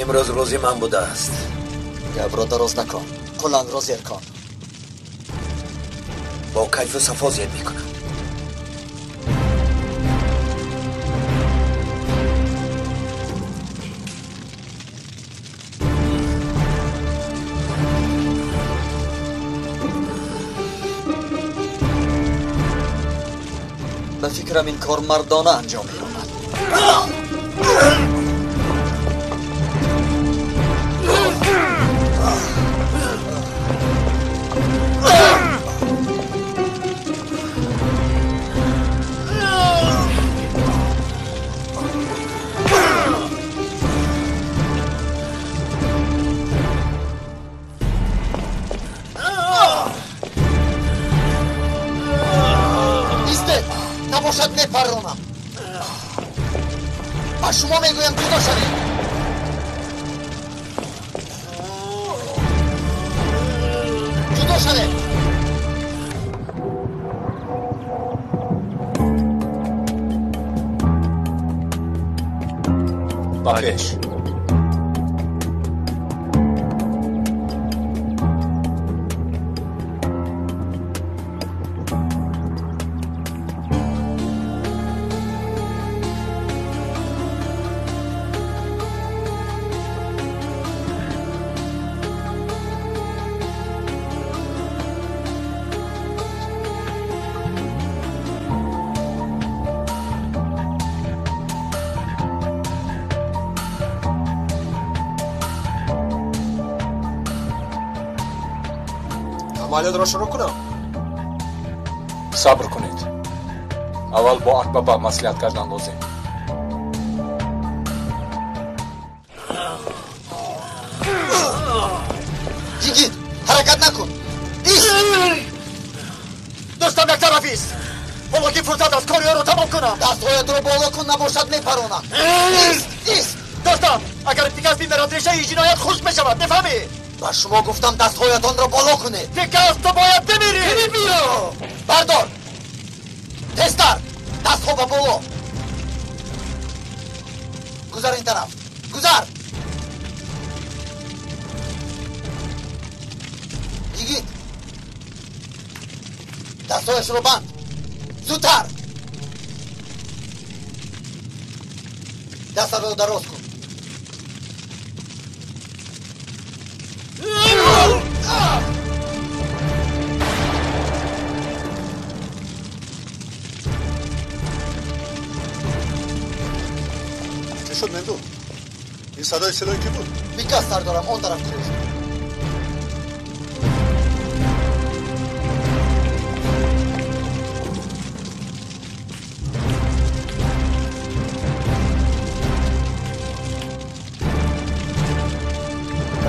Имрӯз рӯзи ман будааст. Гапро дароз накун, кулангро зер кун. Бо кайфу сафо зер мекунам. Ба фикрам ин кор мардона анҷом меёбад. Набошад мепарронам. Ба шумо мегӯям ҷудо шавед. Ҷудо шавед. Ба пеш. Амалиётро шурӯъ кунам? Сабр кунед. Аввал бо Акбаба маслиҳат кардан лозим. Йигит, ҳаракат накун. Ист! Дӯстам як тараф ист. Ҳоло ки фурсат аст, кори ӯро тамом кунам. Дастҳоятро боло кун, набошад мепаронам. Ист, ист! Дӯстам, агар Пикас бимирад, решаи ҷиноят хушк мешавад, мефаҳмӣ? Ба шумо гуфтам дастҳоятонро боло кунед. Пикас, ту бояд бимирӣ! Биё! Бардор! Тезтар! Дастҳо ба боло! Гузар ин тараф! Гузар! Йигит! Дастҳояшро банд! Зудтар! Дастатро дароз кун. Чӣ шуд, Мемду? Ин садои силоҳи кӣ буд? Бикас, сардорам, он тараф гурехт.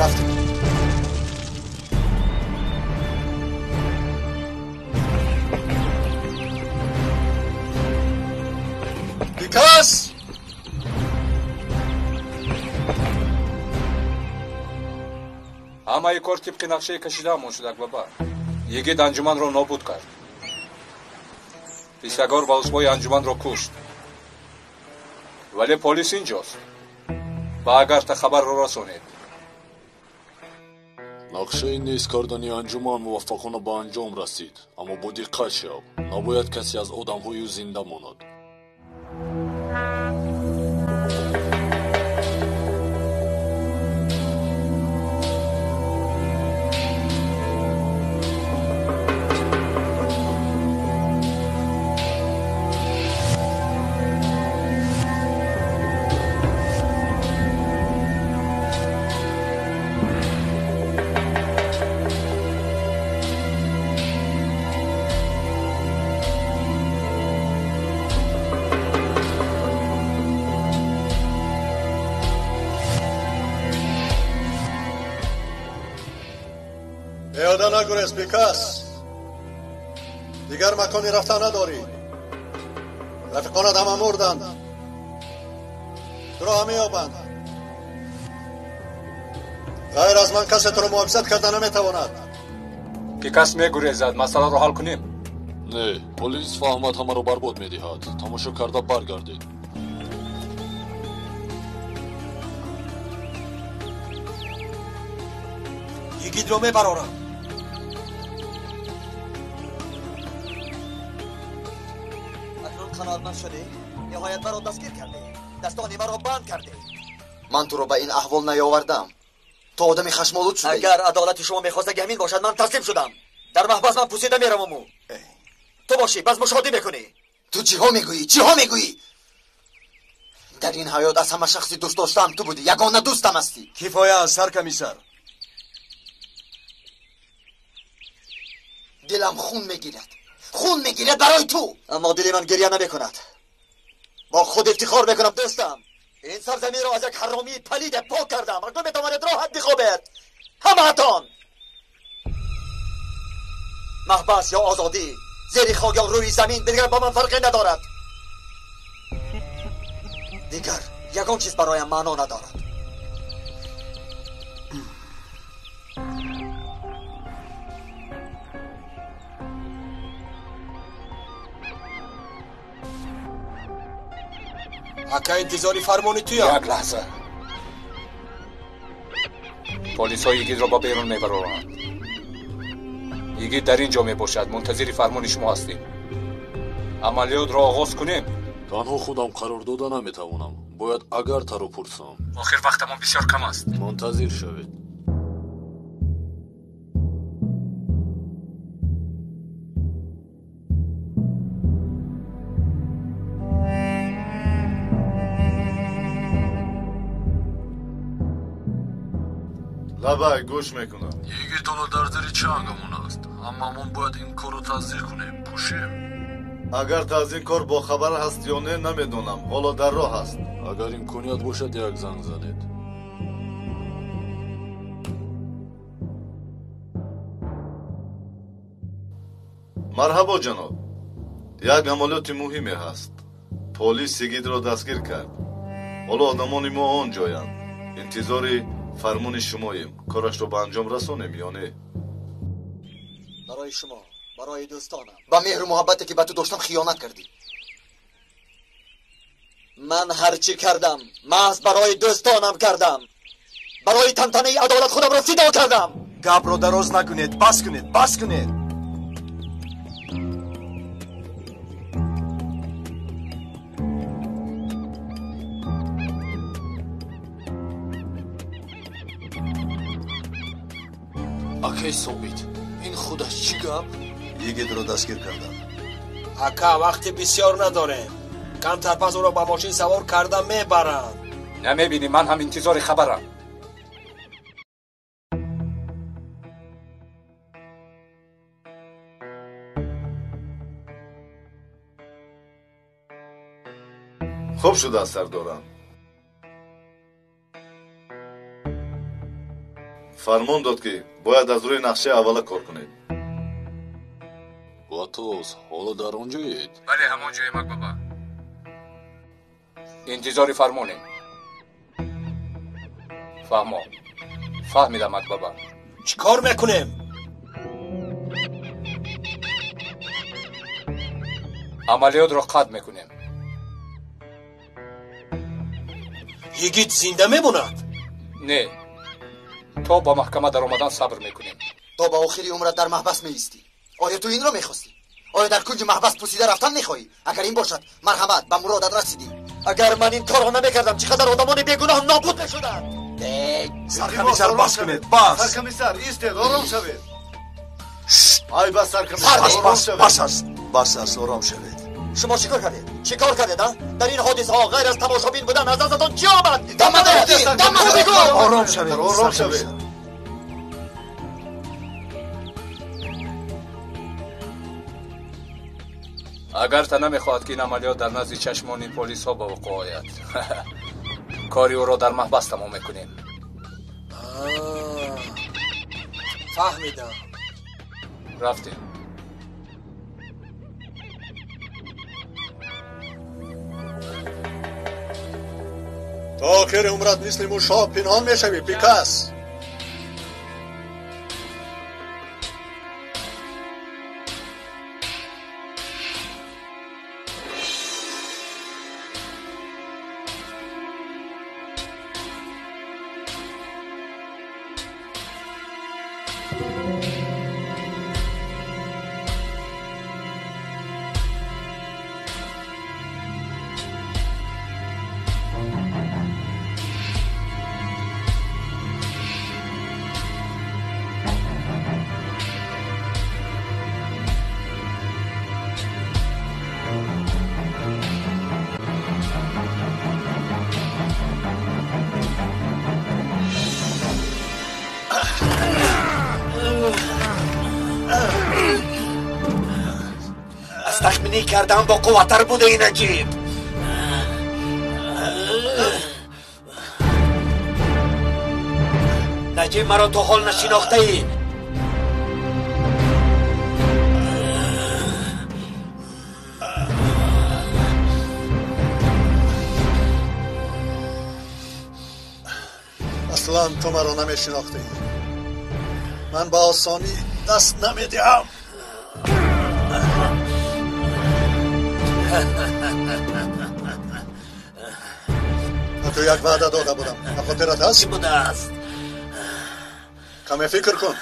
Рафтем. Бикас! Ҳамаи кор тибқи нақшаи кашидаамон шуд, Акбаба. Йигит анҷуманро нобуд кард. Писагор ва узвҳои анҷуманро кушт. Вале полис инҷост. Ба Агарта хабарро расонед. Нақшаи нест кардани анҷуман муваффақона ба анҷом расид, аммо бо диққат шав. Набояд касе аз одамҳои ӯ зинда монад. Пиёда нагурез, Бикас. Дигар макони рафтан надорӣ. Рафиқонат ҳама мурданд. Туро меёбанд. Ғайр аз ман касе туро муҳофизат карда наметавонад. Бикас мегурезад, масъаларо ҳал кунем. Не, полис фаҳмад ҳамаро барбод медиҳад. Тамошо карда баргардед. Йигитро мебарорам. Акнун қаноатманд шудӣ? Ниҳоят маро дастгир кардӣ. Дастони маро банд кардӣ. Ман туро ба ин аҳвол наёвардам. То одами хашмолуд шудӣ. Агар адолати шумо мехоста ки ҳамин бошад, ман таслим шудам. Дар маҳбас ман пусида мераваму. Ту бошӣ, пас мушоҳида мекунӣ. Ту чиҳо мегӯӣ? Чиҳо мегӯӣ? Дар ин ҳаёт аз ҳама шахси дӯст доштаам ту будӣ. Ягона дӯстам ҳастӣ. Кифоя аст, саркомиссар. Дилам хун мегирад. Хун мегирад барои ту. Аммо дили ман гиря намекунад. Бо худ ифтихор мекунам, дӯстам. Ин сарзаминро аз як ҳаромии палиде пок кардам. Акнун метавонед роҳат бихобед. Ҳамаатон. Маҳбас ё озодӣ, зери хок ё рӯи замин, дигар ба ман фарқе надорад. Дигар ягон чиз бароям маъно надорад. Ака, интизори фармони туям. Як лаҳза. Полисҳо Йигитро ба берун мебароранд. Йигит дар ин ҷо мебошад. Мунтазири фармони шумо ҳастем. Амалиётро оғоз кунем. Танҳо худам қарор дода наметавонам. Бояд агар таро пурсам. Охир вақтамон бисёр кам аст. Мунтазир шавед. Лабай, гӯш мекунам. Йигит ҳоло дар зери чангамон аст. Ҳамамон бояд ин корро тасдиқ кунем. Кушем. Агар та аз ин кор бохабар ҳаст ё не, намедонам. Ҳоло дар роҳ аст. Агар имконият бошад, як занг занед. Марҳабо, ҷаноб. Як амалиёти муҳиме ҳаст. Полис Йигитро дастгир кард. Ҳоло одамони мо он ҷоянд. Интизори фармони шумоем. Корашро ба анҷом расонем ё не? Барои шумо, барои дӯстонам. Ба меҳру муҳаббате ки ба ту доштам хиёнат кардӣ. Ман ҳарчӣ кардам, маҳз барои дӯстонам кардам. Барои тантанаи адолат худамро фидо кардам. Гапро дароз накунед, бас кунед, бас кунед. Акай Собит, ин худаш чӣ гап? Йигитро дастгир кардам. Ака, вақти бисёр надорем. Камтар пас ӯро ба мошин савор карда мебаранд. Намебинӣ, ман ҳам интизори хабарам. Хуб шудааст, сардорам. Фармон дод, ки бояд аз рӯи нақшаи аввала кор кунед. Ватос, ҳоло дар он ҷоед? Бале, ҳамон ҷоем, Акбаба. Интизори фармонем. Фаҳмо. Фаҳмидам, Акбаба. Чӣ кор мекунем? Амалиётро қатъ мекунем. Йигит зинда мемонад? Не. То ба маҳкама даромадан сабр мекунем. То ба охири умрат дар маҳбас меистӣ. Оё ту инро мехостӣ? Оё дар кунҷи маҳбас пусида рафтан мехоҳӣ? Агар ин бошад, марҳамат, ба муродат расидӣ. Агар ман ин корро намекардам, чӣ қадар одамони бегуноҳ нобуд мешуданд. Саркомиссар, бас кунед, бас. Саркомиссар, истед, ором шавед. Ай бас, саркомиссар, ором шавед. Бас аст, бас аст, ором шавед. Шумо чӣ кор кардед? Чӣ кор кардед, а? Дар ин ҳодисаҳо ғайр аз тамошобин будан аз дастатон чӣ омад? Ором шавед, ором шавед. Агар та намехоҳад, ки ин амалиёт дар назди чашмони полисҳо ба вуқӯъ ояд, кори ӯро дар маҳбас тамом мекунем. Фаҳмидам. Рафтем. То охири умрат мисли мушҳо пинҳон мешавӣ, бикас. Тахминӣ кардам бо қувваттар будаи Наҷиб. Наҷиб маро то ҳол нашинохтаӣ. Аслан ту маро намешинохтӣ. Ман ба осонӣ даст намедиҳам. Ба ту як ваъда дода будам. Ба хотират ҳаст? Чӣ будааст? Каме фикр кун.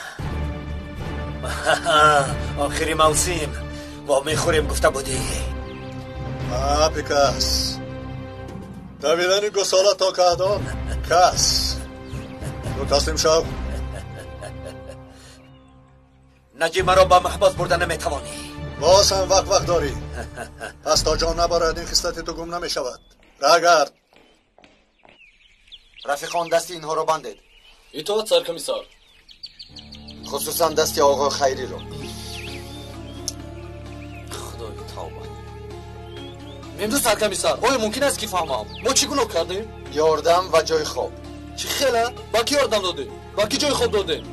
Охири мавсим мо мехӯрем гуфта будӣ. Пикас. Давидани гусола то каҳдон кас. Ту таслим шав. Наҷиб маро ба маҳбас бурда наметавонӣ. Боз ҳам вақт вақт дорӣ. Пас то ҷон набарад ин хислати ту гум намешавад. Рагард. Рафиқон дасти инҳоро бандед. Итоат саркомиссар. Хусусан дасти оғо Хайриро. Худои тавба. Мемду саркомиссар, оё мумкин аст ки фаҳмам мо чӣ гуноҳ кардем? Ёрдам ва ҷои хоб. Чӣ хела? Ба кӣ ёрдам додем? Ба кӣ ҷои хоб додем?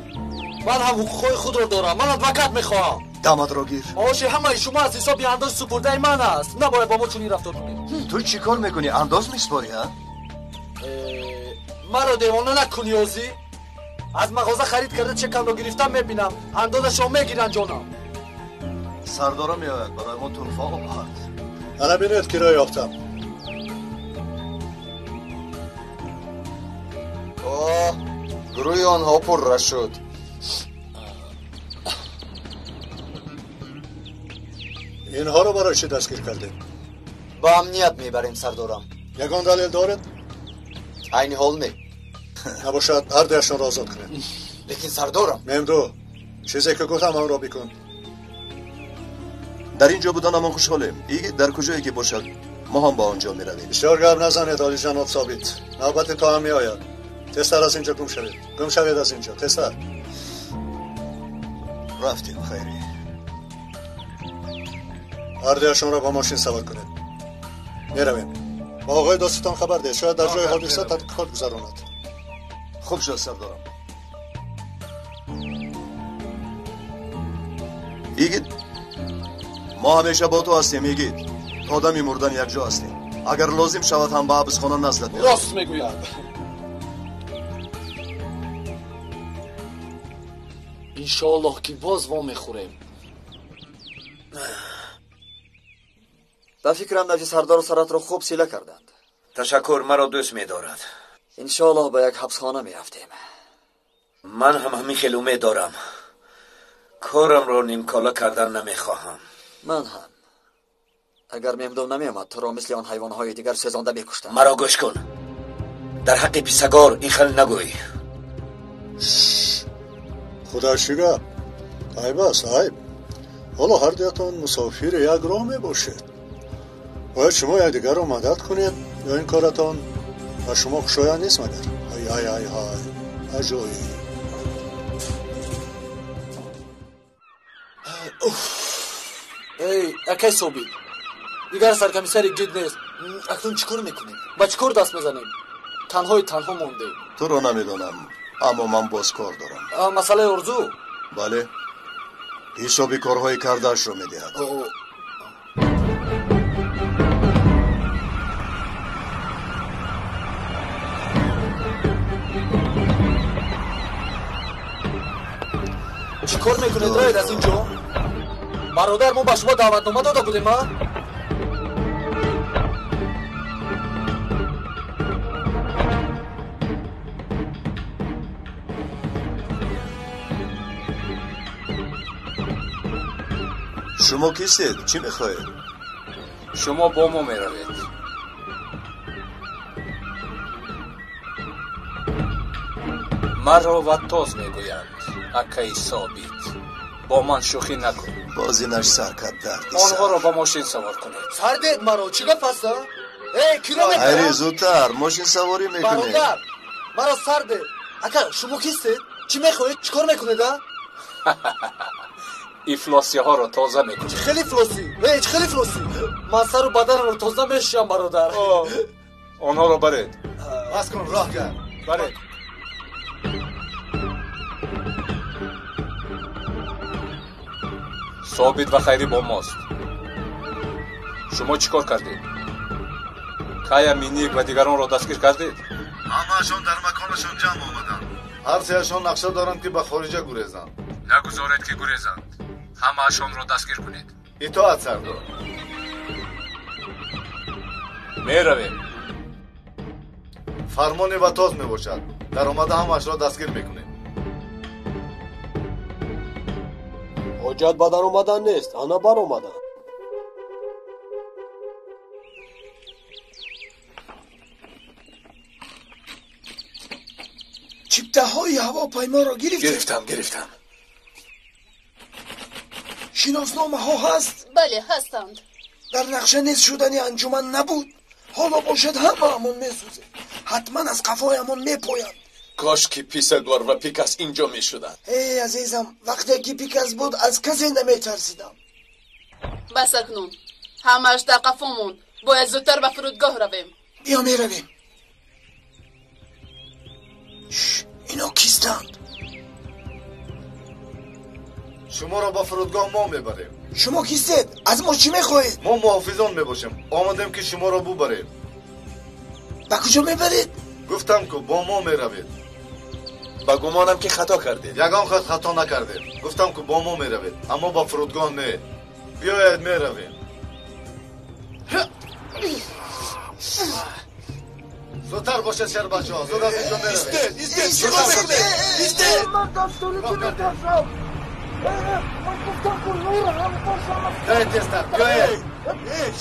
Ман ҳам ҳуқуқҳои худро дорам. Ман адвокат мехоҳам. Дамадро гир. Маоши ҳамаи шумо аз ҳисоби андоз супурдаи ман аст. Набояд бо мо чунин рафтор кунед. Ту чӣ кор мекунӣ? Андоз месупорӣ, ҳа? Маро девона накунӣ озӣ. Аз мағоза харид карда чекамро гирифтам мебинам. Андозашро мегиранд ҷонам. Сардора меояд барои мо тӯҳфа овард. Ана бинед киро ёфтам. Оҳ, гурӯҳи онҳо пурра шуд. Инҳоро барои чӣ дастгир кардед? Ба амният мебарем сардорам. Ягон далел доред? Айни ҳол не. Набошад ҳар дуяшонро озод кунед. Лекин сардорам. Мемду, чизе ки гуфтам онро бикун. Дар ин ҷо буданамон хушҳолем. Игит дар куҷое ки бошад, мо ҳам ба он ҷо меравем. Бисёр гап назанед, олиҷаноб Собит. Навбати то ҳам меояд. Тезтар аз ин ҷо гум шавед. Гум шавед аз ин ҷо, тезтар. Рафтем, Хайрӣ. Ҳар дуяшонро ба мошин савор кунед. Меравем. Ба оғои доститон хабар диҳед. Шояд дар ҷои ҳодиса тадқиқот гузаронад. Хуб шуд, сардорам. Игит, мо ҳамеша бо ту ҳастем, Игит. То дами мурдан якҷо ҳастем. Агар лозим шавад ҳам ба ҳабсхона наздат меравем. Рост мегӯяд. Иншоаллоҳ ки боз во мехӯрем. Ба фикрам наҷи сардору саратро хуб сила карданд. Ташаккур, маро дӯст медорад. Иншоаллоҳ ба як ҳабсхона мерафтем. Ман ҳам ҳамин хел умед дорам. Корамро нимкола кардан намехоҳам. Ман ҳам. Агар мемдом намеомад, туро мисли он ҳайвонҳои дигар сӯзонда мекуштам. Маро гӯш кун. Дар ҳаққи писагор ин хел нагӯй. Худо чӣ гап? Айб аст, айб. Ҳоло ҳар дуятон мусофири як роҳ мебошед. Бояд шумо якдигарро мадад кунед ё ин коратон ба шумо хушоянд нест магар? Ҳай ҳай ҳай ҳай, аҷоиб. Эй, акай Собит, дигар саркомиссари гид нест. Акнун чӣ кор мекунем? Ба чӣ кор даст мезанем? Танҳои танҳо мондем. Туро намедонам, аммо ман боз кор дорам. Масъалаи орзу? Бале, ҳисоби корҳои кардаашро медиҳад. Чӣ кор мекунед, раед аз ин ҷо? Бародар, мо ба шумо даъватнома дода будем, а? Шумо кистед? Чӣ мехоҳед? Шумо бо мо меравед. Маро Ваттоз мегӯянд, акаи Собит. Бо ман шӯхӣ накун. Боз инаш сар кард дарди сар. Онҳоро ба мошин савор кунед. Сар дед маро, чӣ гап аст? Эй, киро мекунад? Хайри, зудтар, мошин саворӣ мекунед. Бародар, маро сар дед. Ака, шумо кистед? Чӣ мехоҳед? Чӣ кор мекунед, а? ифлосиҳоро тоза мекунем. Хеле ифлосӣ? Ҳеҷ хеле ифлосӣ. Ман сару баданамро тоза мешӯям, бародар. Онҳоро баред. Бас кун, роҳ кард. Баред. Собит ва Хайрӣ бо мост. Шумо чӣ кор кардед? Кая, Миник ва дигаронро дастгир кардед? Ҳамаашон дар маконашон ҷамъ омаданд. Ҳар сеашон нақша доранд, ки ба хориҷа гурезанд. Нагузоред, ки гурезанд. Ҳамаашонро дастгир кунед. Итоат, сардор. Меравем. Фармони Ватоз мебошад. Даромада ҳамаашро дастгир мекунем. Ҳоҷат ба даромадан нест, ана баромадан. Чиптаҳои ҳавопайморо гирифтед? Гирифтам. Шиносномаҳо ҳаст? Бале, ҳастанд. Дар нақша нест шудани анҷуман набуд. Ҳоло бошад ҳамаамон месӯзем. Ҳатман аз қафоямон мепоянд. Кош ки Писагор ва Пикас инҷо мешуданд. Эй азизам, вақте ки Пикас буд аз касе наметарсидам. Бас акнун. Ҳамааш дар қафо монд. Бояд зудтар ба фурудгоҳ равем. Биё меравем. Ино кистанд? Шуморо ба фурудгоҳ мо мебарем. Шумо кистед? Аз мо чӣ мехоҳед? Мо муҳофизон мебошем. Омадем, ки шуморо бубарем. Ба куҷо мебаред? Гуфтам, ку бо мо меравед. Ба гумонам, ки хато кардед. Ягон хат хато накардем. Гуфтам, ку бо мо меравед, аммо ба фурудгоҳ не. Биёед, меравем. Зудтар бошед, шербачаҳо, зуд аз инҷо меравем. Истед, истед! Ман дастони ту метарсам. Ман гуфтам, ку меравам, бошам. Биёед тезтар, биёед.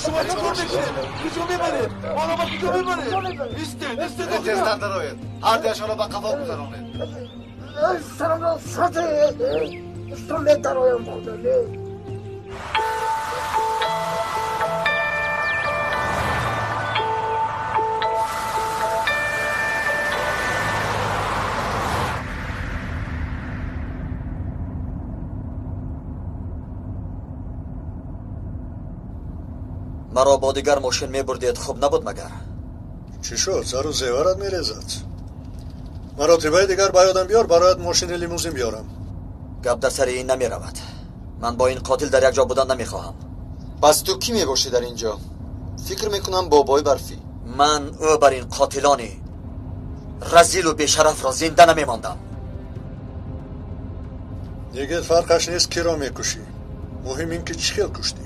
Шумо чӣ кор мекунед? Куҷо мебаред? Моро ба куҷо мебаред? Истед, истед! Тезтар дароед. Ҳар дуяшонро ба қафо гузаронед. Сарамро сате! Исто медароям, худо. Маро бо дигар мошин мебурдед, хуб набуд магар? Чӣ шуд? Зару зеварат мерезад. Маротибаи дигар ба ёдам биёр, бароят мошини лимузин биёрам. Гап дар сари ин намеравад. Ман бо ин қотил дар як ҷо будан намехоҳам. Пас ту кӣ мебошӣ дар ин ҷо? Фикр мекунам бобои барфӣ. Ман ӯ бар ин қотилони разилу бешарафро зинда намемондам. Дигар фарқаш нест, киро мекушӣ. Муҳим ин ки чӣ хел куштӣ.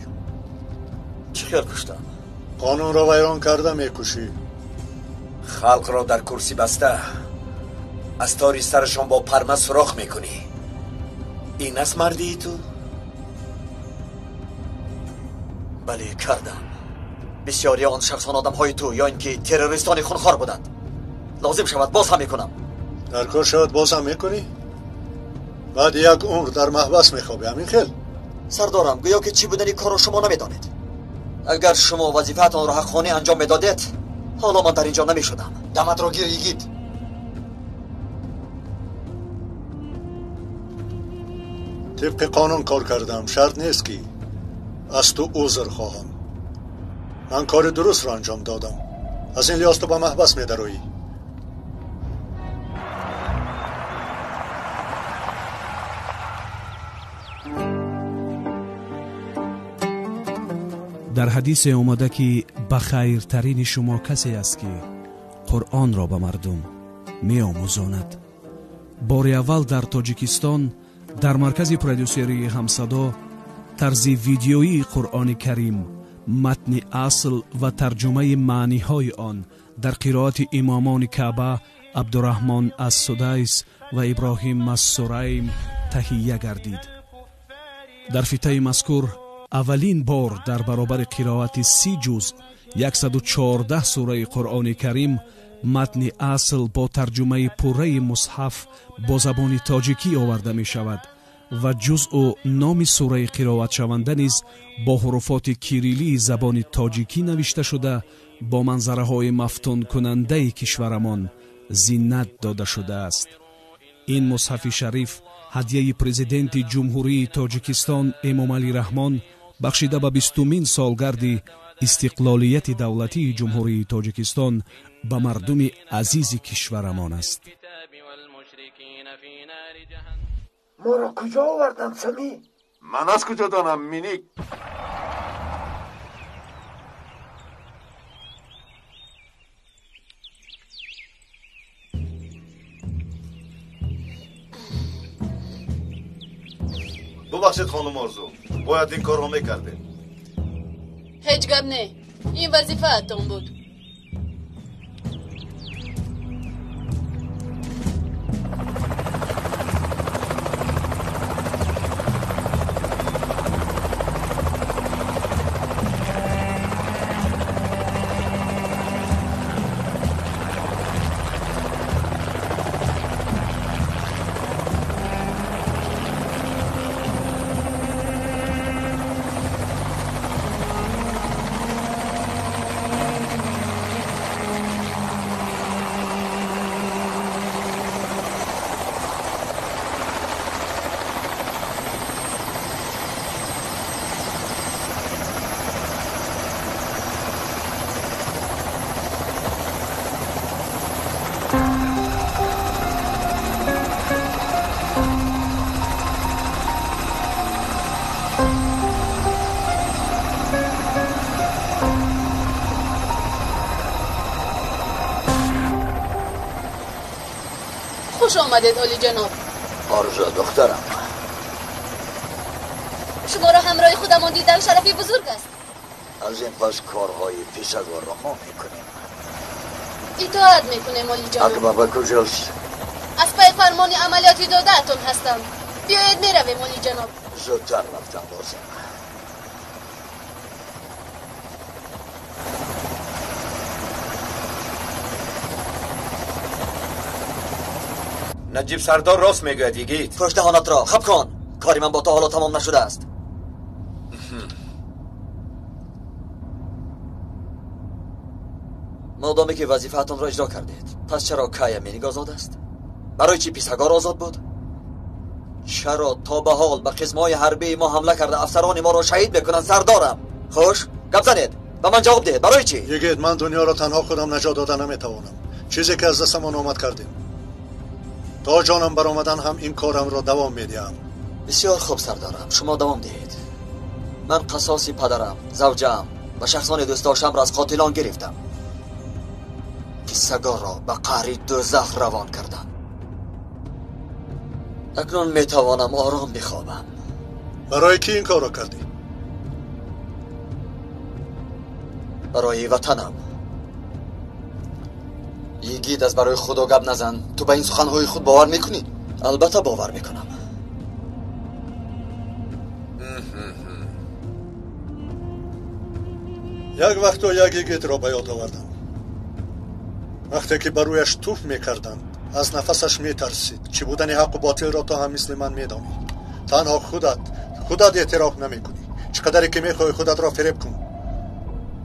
Чӣ хел куштам? Қонунро вайрон карда мекушӣ. Халқро дар курсӣ баста аз тори сарашон бо парма сурох мекунӣ. Ин аст мардии ту? Бале, кардам. Бисёри он шахсон одамҳои ту ё ин ки террористони хунхор буданд. Лозим шавад боз ҳам мекунам. Дар кор шавад боз ҳам мекунӣ? Баъди як умр дар маҳбас мехобӣ, ҳамин хел? Сардорам, гӯё ки чӣ будани корро шумо намедонед. Агар шумо вазифаатонро ҳаққонӣ анҷом медодед, ҳоло ман дар ин ҷо намешудам. Даматро гир, йигит. Тибқи қонун кор кардам. Шарт нест, ки аз ту узр хоҳам. Ман кори дурустро анҷом додам. Аз ин лиҳоз ту ба маҳбас медароӣ. Дар ҳадисе омада, ки ба хайртарини шумо касе аст, ки Қуръонро ба мардум меомӯзонад. Бори аввал дар Тоҷикистон дар маркази продюсерии Ҳамсадо тарзи видеоии Қуръони Карим, матни асл ва тарҷумаи маъниҳои он дар қироати имомони Каъба Абдураҳмон ас-Судайс ва Иброҳим ас-Сурайм таҳия гардид. Дар фитаи мазкур аввалин бор дар баробари қироати 30 ҷузъ 114 сураи Қуръони Карим матни асл бо тарҷумаи пурраи мусҳаф бо забони тоҷикӣ оварда мешавад ва ҷузъу номи сураи қироатшаванда низ бо ҳуруфоти кириллии забони тоҷикӣ навишта шуда, бо манзараҳои мафтункунандаи кишварамон зинат дода шудааст. Ин мусҳафи шариф Ҳадияи президенти Ҷумҳурии Тоҷикистон Эмомалӣ Раҳмон бахшида ба 20-умин солгарди истиқлолияти давлатии Ҷумҳурии Тоҷикистон ба мардуми азизи кишварамон аст. Моро куҷо оварданд, Самӣ? Ман аз куҷо донам, Миник? Бубахшед, хонум Орзу, бояд ин корро мекардем. Ҳеҷ гап не, ин вазифаатон буд. Хуш омадед, олиҷаноб. Орзу духтарам, шуморо ҳамроҳи худамон дидан шарафи бузург аст. Аз ин пас корҳои писагорро мо мекунем. Итоат мекунем, олиҷаноб. Акбаба куҷост? Аз пайи фармони амалиёти додаатон ҳастам. Биёед меравем, олиҷаноб. Зудтар рафтан лозим. Наҷиб сардор рост мегӯяд, йигит. Пӯш даҳонатро, хаб кун. Кори ман бо то ҳоло тамом нашудааст. Модоме ки вазифаатонро иҷро кардед, пас чаро Кая Миник озод аст? Барои чӣ писагор озод буд? Чаро то ба ҳол ба қисмҳои ҳарбии мо ҳамла карда афсарони моро шаҳид мекунанд, сардорам? Хуш, гап занед, ба ман ҷавоб диҳед, барои чӣ? Йигит, ман дунёро танҳо худам наҷот дода наметавонам. Чизе ки аз дастамон омад кардем. То ҷонам баромадан ҳам ин корамро давом медиҳам. Бисёр хуб, сардарам, шумо давом диҳед. Ман қасоси падарам, завҷаам ва шахсони дӯстдоштамро аз қотилон гирифтам. Қиссагорро ба қаъри дӯзах равон кардам. Акнун метавонам ором бихобам. Барои кӣ ин корро кардӣ? Барои ватанам. Йигит, аз барои худо гап назан. Ту ба ин суханҳои худ бовар мекунӣ? Албатта бовар мекунам. Як вақто як йигитро ба ёд овардам. Вақте ки ба рӯяш туф мекарданд, аз нафасаш метарсид. Чӣ будани ҳаққу ботилро то ҳам мисли ман медонӣ. Танҳо худат эътироф намекунӣ. Чӣ қадаре ки мехоҳӣ худатро фиреб кун.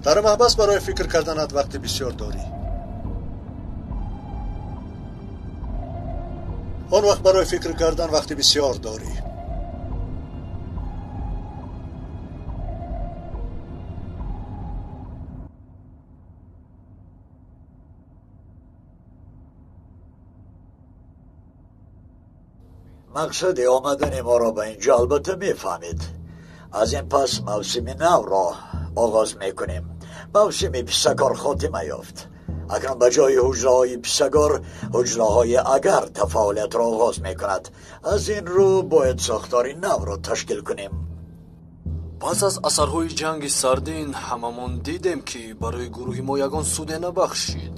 Дар маҳбас барои фикр карданат вақти бисёр дорӣ. Он вақт барои фикр кардан вақти бисёр дорӣ. Мақсади омадани моро ба инҷо албатта мефаҳмед. Аз ин пас мавсими навро оғоз мекунем. Мавсими писакор хотима ёфт. Акнун ба ҷои ҳуҷраҳои писагор ҳуҷраҳои агар фаъолиятро оғоз мекунад. Аз ин рӯ бояд сохтори навро ташкил кунем. Пас аз асарҳои ҷанги сардин ҳамамон дидем, ки барои гурӯҳи мо ягон суде набахшид.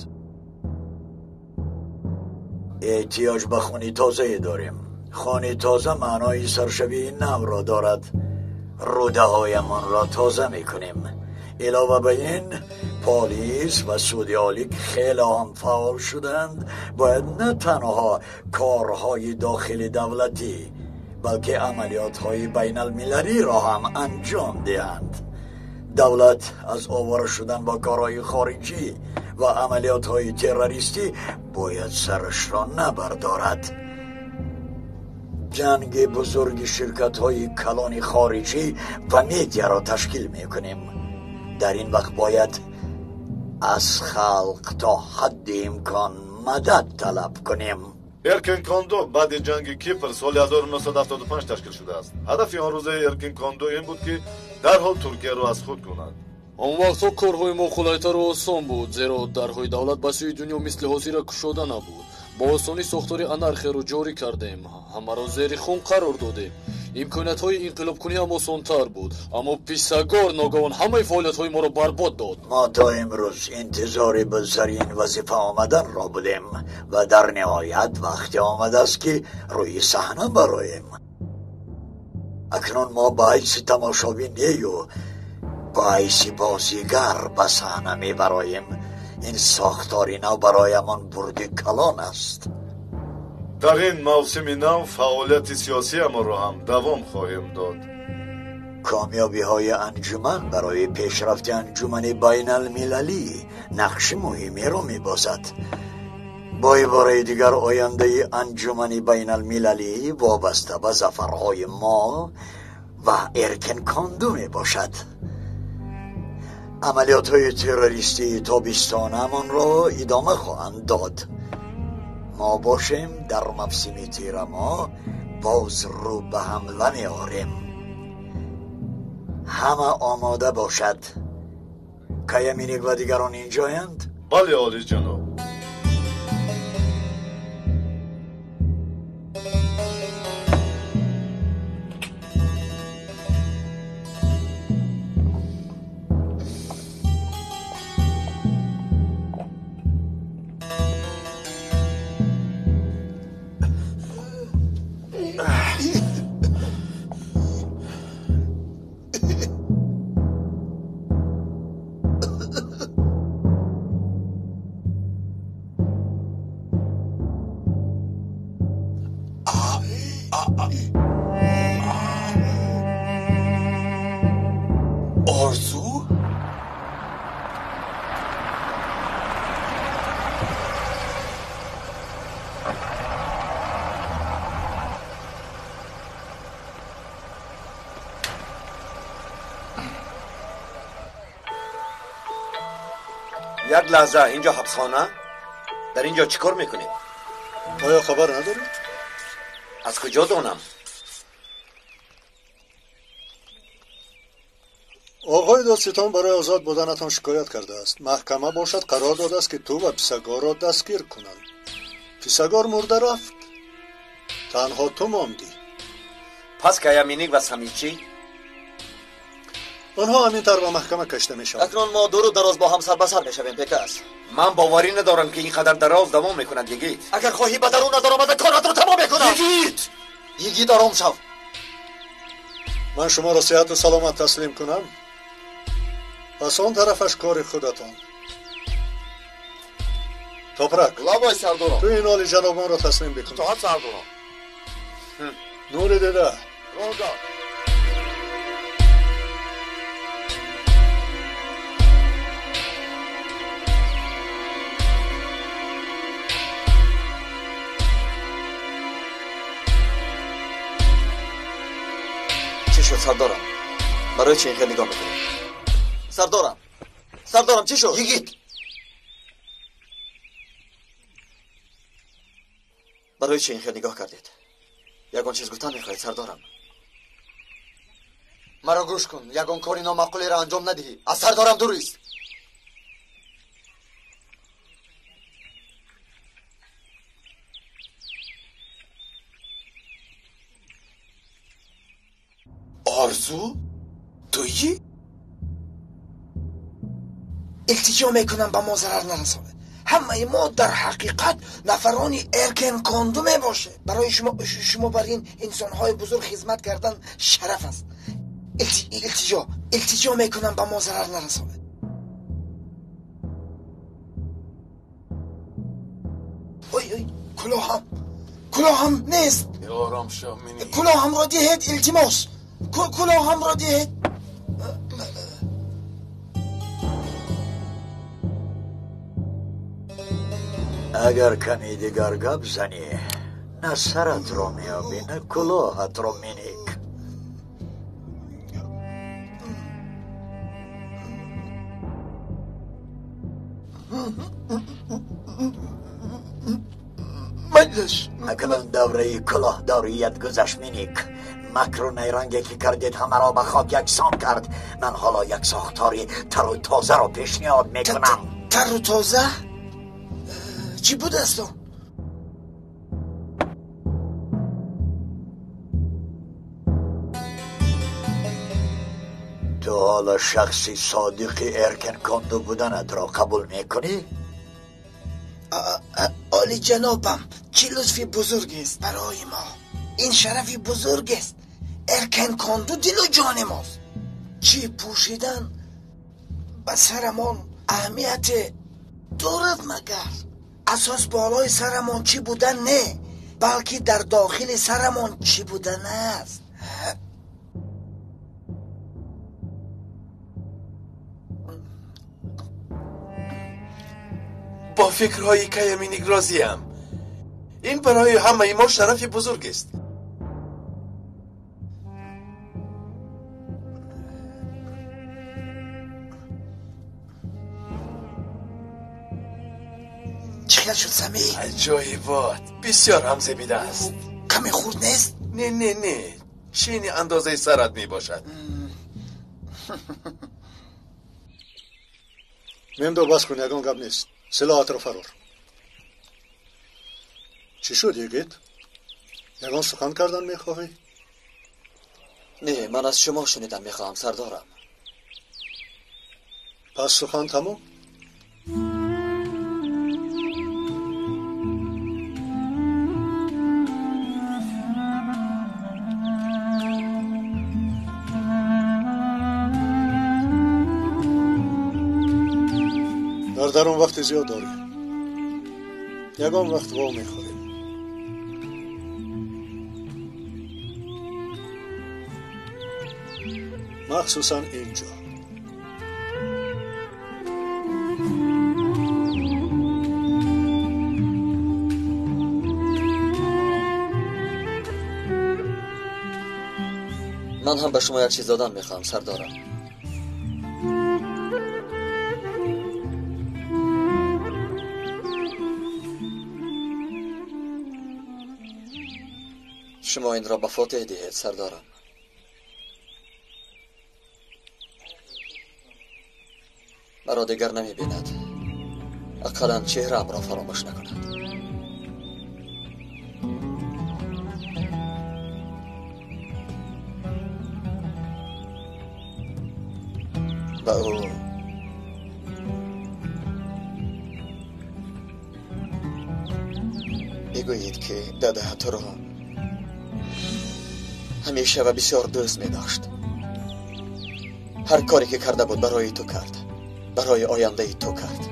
Эҳтиёҷ ба хуни тозае дорем. Хуни тоза маънои саршавии навро дорад. Рӯдаҳоямонро тоза мекунем. Илова ба ин, полис ва суди олӣ хеле ҳам фаъол шуданд. Бояд на танҳо корҳои дохили давлатӣ, балки амалиётҳои байналмилалиро ҳам анҷом диҳанд. Давлат аз овора шудан бо корҳои хориҷӣ ва амалиётҳои террористӣ бояд сарашро набардорад. جنگ بزرگ شرکت های کلان خارجی و میدیا را تشکیل میکنیم. در این وقت باید از خلق تا حد امکان مدد طلب کنیم. Erkin Kondo بعد جنگ کیپر سال 1975 تشکیل شده است. هدف آن روزه Erkin Kondo این بود که در حال ترکیه را از خود کند. Он вақтҳо корҳои мо қулайтару осон буд, зеро дарҳои давлат ба сӯи дунё мисли ҳозира кушода набуд. Бо осонӣ сохтори анархияро ҷорӣ кардем, ҳамаро зери хун қарор додем. Имкониятҳои инқилобкунӣ ҳам осонтар буд, аммо Писагор ногаҳон ҳамаи фаъолиятҳои моро барбод дод. Мо то имрӯз интизори ба сари ин вазифа омадан ро будем ва дар ниҳоят вақте омадааст ки рӯи саҳна бароем. Акнун мо ба ҳайси тамошобин нею ба ҳайси бозигар ба саҳна мебароем. Ин сохтори нав бароямон бурди калон аст. Дар ин мавсими нав фаъолияти сиёсиамонро ҳам давом хоҳем дод. Камёбиҳои анҷуман барои пешрафти анҷумани байналмилалӣ нақши муҳимеро мебозад. Бо ибораи дигар, ояндаи анҷумани байналмилалӣ вобаста ба зафарҳои мо ва Эркин Кондо мебошад. Амалиётҳои террористии тобистонаамонро идома хоҳанд дод. Мо бошем дар мавсими тирамо боз рӯ ба ҳамла меорем. Ҳама омода бошад. Каяминик ва дигарон инҷоянд? Бале, олиҷаноб. Орзу? Як лаҳза, инҷо ҳабсхона? Дар инҷо чӣ кор мекунед? Оё хабар надоред? Аз куҷо донам? Оғои додситон барои озод буданатон шикоят кардааст. Маҳкама бошад қарор додааст ки ту ва Писагорро дастгир кунанд. Писагор мурда рафт, танҳо ту мондӣ. Пас Каяминик ва Самичӣ? Онҳо ҳамин тавр ба маҳкама кашида мешаванд. Акнун мо дуру дароз бо ҳам сарбасар мешавем, Пекас. Ман боварӣ надорам ки ин қадар дароз давом мекунад, Йигит. Агар хоҳӣ ба дарун надаромада коратро тамом мекунам. Йигит! Йигит, ором шав. Ман шуморо сиҳату саломат таслим кунам, пас он тарафаш кори худатон. Топрак, лабай сардорам, ту ин олиҷанобонро таслим бикун. Итоат сардорам. Нури дида. Роҳгар. Чӣ шуд, сардорам? Барои чӣ ин хел нигоҳ мекунӣ? Сардорам, сардорам, чӣ шуд? Йигит! Барои чӣ ин хел нигоҳ кардед? Ягон чиз гуфтан мехоҳед, сардорам? Маро гӯш кун, ягон кори номаъқулеро анҷом надиҳӣ. Аз сардорам дур ист. Орзу? Туӣ? Илтиҷо мекунам ба мо зарар нарасонед. Ҳамаи мо дар ҳақиқат нафарони Эркен Кондо мебошем. Барои шумо бар ин инсонҳои бузург хизмат кардан шараф аст. Илтиҷо мекунам ба мо зарар нарасонед. Ой, ой, кулоҳам, кулоҳам нест. Ором шав, Миник. Кулоҳамро диҳед, илтимос. Кулоҳамро диҳед. Агар каме дигар гап занӣ, نه سرت را میابی نه کلاهت را مینیک. اکنون دوره کلاهداریت گذشت مینیک. مکر و نیرنگی که کردید همه را به خاک یکسان کرد. من حالا یک ساختاری تر و تازه را پیشنهاد میکنم. تر و تازه؟ چی بود است؟ تو حالا شخصی صادق ارکن کندو بودنت را قبول میکنی؟ عالی جنابم، چه لطفی بزرگ است برای ما. این شرفی بزرگ است. ارکن کندو دل و جان ماست. چی پوشیدن به سرمان اهمیت دارد مگر؟ اساس بالای سرمان چی بودن نه، بلکه در داخل سرمان چی بودن است. با فکرهای کیامینیک راضیم. این برای همه ما شرف بزرگ است. چه شد سمی؟ عجایبات، بسیار هم زیبیده است. کمی خورد نیست؟ نه نه نه، چینی اندازه سرت می باشد. ممدو بس کن، یگان گپ نیست. سلاحت را فرار. چی شد یگیت؟ یگان سخن کردن میخواهی؟ نه، من از شما شنیدن میخواهم سردارم. پس سخن تمام؟ در درون وقت زیاد داریم. یگان وقت وا میخوریم. مخصوصا اینجا. من هم به شما یک چیز دادن میخوام سردارم. شما این را به فاتح دهید سردارم. مرا دیگر نمی بیند. اقلا چهره‌ام را فراموش نکند. به او بگویید که داده تو را همیشه و بسیار دوست می داشت. هر کاری که کرده بود برای تو کرد، برای آینده تو کرد.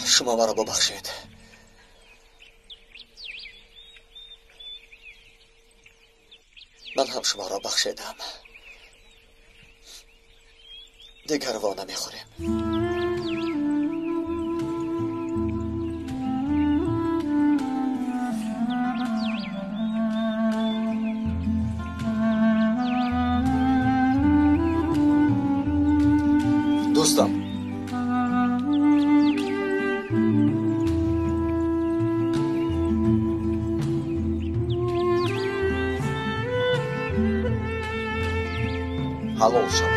شما مرا ببخشید. من هم شما را بخشیدم. دیگر وا نمیخوریم. دوستم، حلال شود.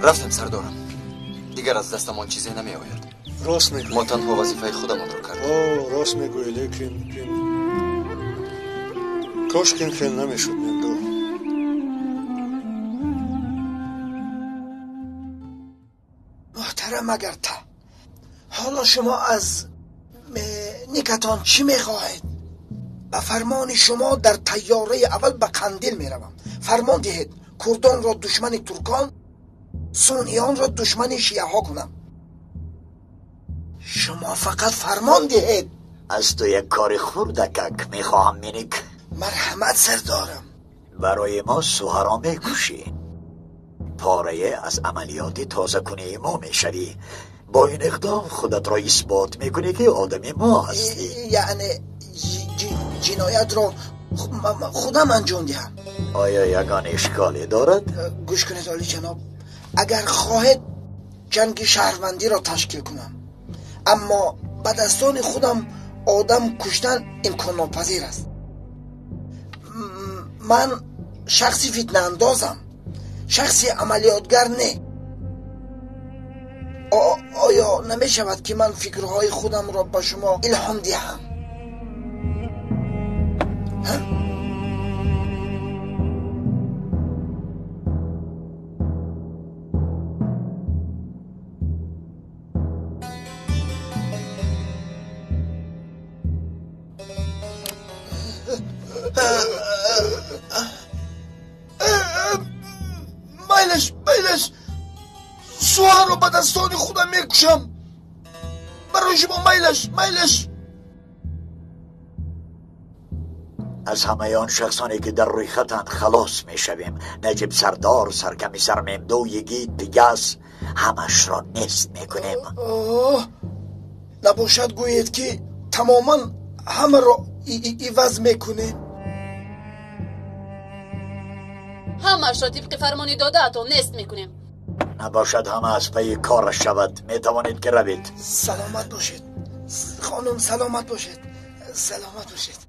Рафтем сардорам. Дигар аз дастамон чизе намеояд. Рост мегӯӣ. Мо танҳо вазифаи худамонро кардем. О, рост мегӯӣ, лекин кош ин хел намешуд, Мемду. Муҳтарам Агарта, ҳоло шумо аз никатон чӣ мехоҳед? Ба фармони шумо дар тайёраи аввал ба Қандил меравам. Фармон диҳед курдонро душмани туркон, сунниёнро душмани шиаҳо кунам. Шумо фақат фармон диҳед. Аз ту як кори хурдакак мехоҳам, Миник. Марҳамат сардорам. Барои мо суҳаро мекушӣ. Порае аз амалиёти тозакунии мо мешавӣ. Бо ин иқдом худатро исбот мекунӣ, ки одами мо ҳастӣ. Яъне ҷиноятро худам анҷом диҳам? Оё ягон ишколе дорад? Гӯш кунед, олиҷаноб, агар хоҳед ҷанги шаҳрвандиро ташкил кунам, аммо ба дастони худам одам куштан имконнопазир аст. Ман шахси фитнаандозам, шахси амалиётгар не. Оё намешавад, ки ман фикрҳои худамро ба шумо илҳом диҳам? Майлаш, майлаш, суҳаро ба дастони худам мекушам. Барои шумо майлаш, майлаш. Аз ҳамаи он шахсоне, ки дар рӯйхатанд, халос мешавем. Наҷиб сардор, саркамисар Мемду, Йигит, Пигас, ҳамашро нест мекунем. Набошад гӯед, ки тамоман ҳамаро иваз мекунем. Ҳамашро тибқи фармони додаатон нест мекунем. Набошад ҳама аз пайи кораш шавад. Метавонед, ки равед. Саломат бошед, хонум, саломат бошед, саломат бошед.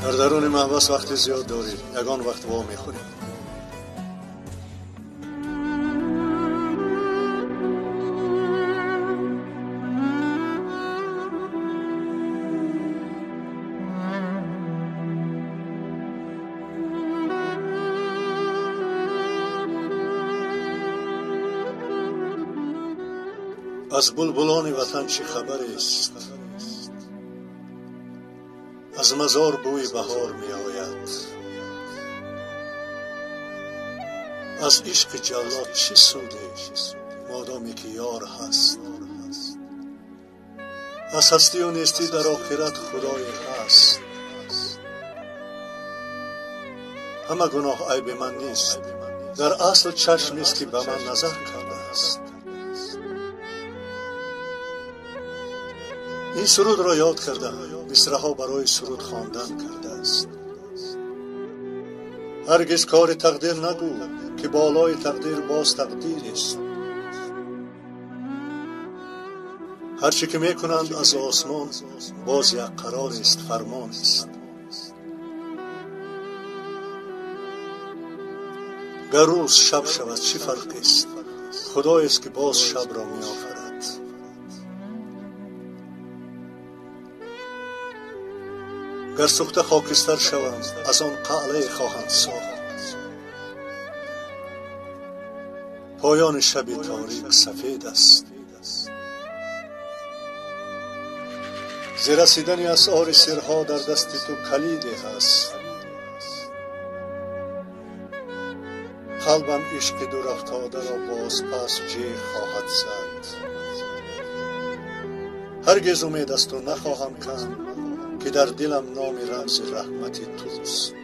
Дар даруни маҳбас вақти зиёд доред, ягон вақт во мехӯред. Аз булбулони ватан чӣ хабарест? Аз мазор бӯи баҳор меояд. Аз ишқи ҷаллод чӣ суде, модоме ки ёр ҳаст? Аз ҳастию нестӣ дар охират худое ҳаст. Ҳама гуноҳ айби ман нест, дар асл чашмест ки ба ман назар кардааст. Ин сурудро ёд карда, мисраҳо барои суруд хондан кардааст. Ҳаргиз кори тақдир нагӯ, ки болои тақдир боз тақдирест. Ҳарче ки мекунанд аз осмон, боз як қарорест, фармонест. Гар рӯз шаб шавад, чӣ фарқест? Худоест ки боз шабро меофарад. Гар сӯхта хокистар шавам, аз он қалъае хоҳанд сохт. Поёни шаби торик сафед аст. Зи расидани асъори сирҳо дар дасти ту калиде ҳаст. Қалбам ишқи дурафтодаро бозпас ҷеғ хоҳад зад. Ҳаргиз умед аз ту нахоҳам канд, ки дар дилам номи рамзи раҳмати туст.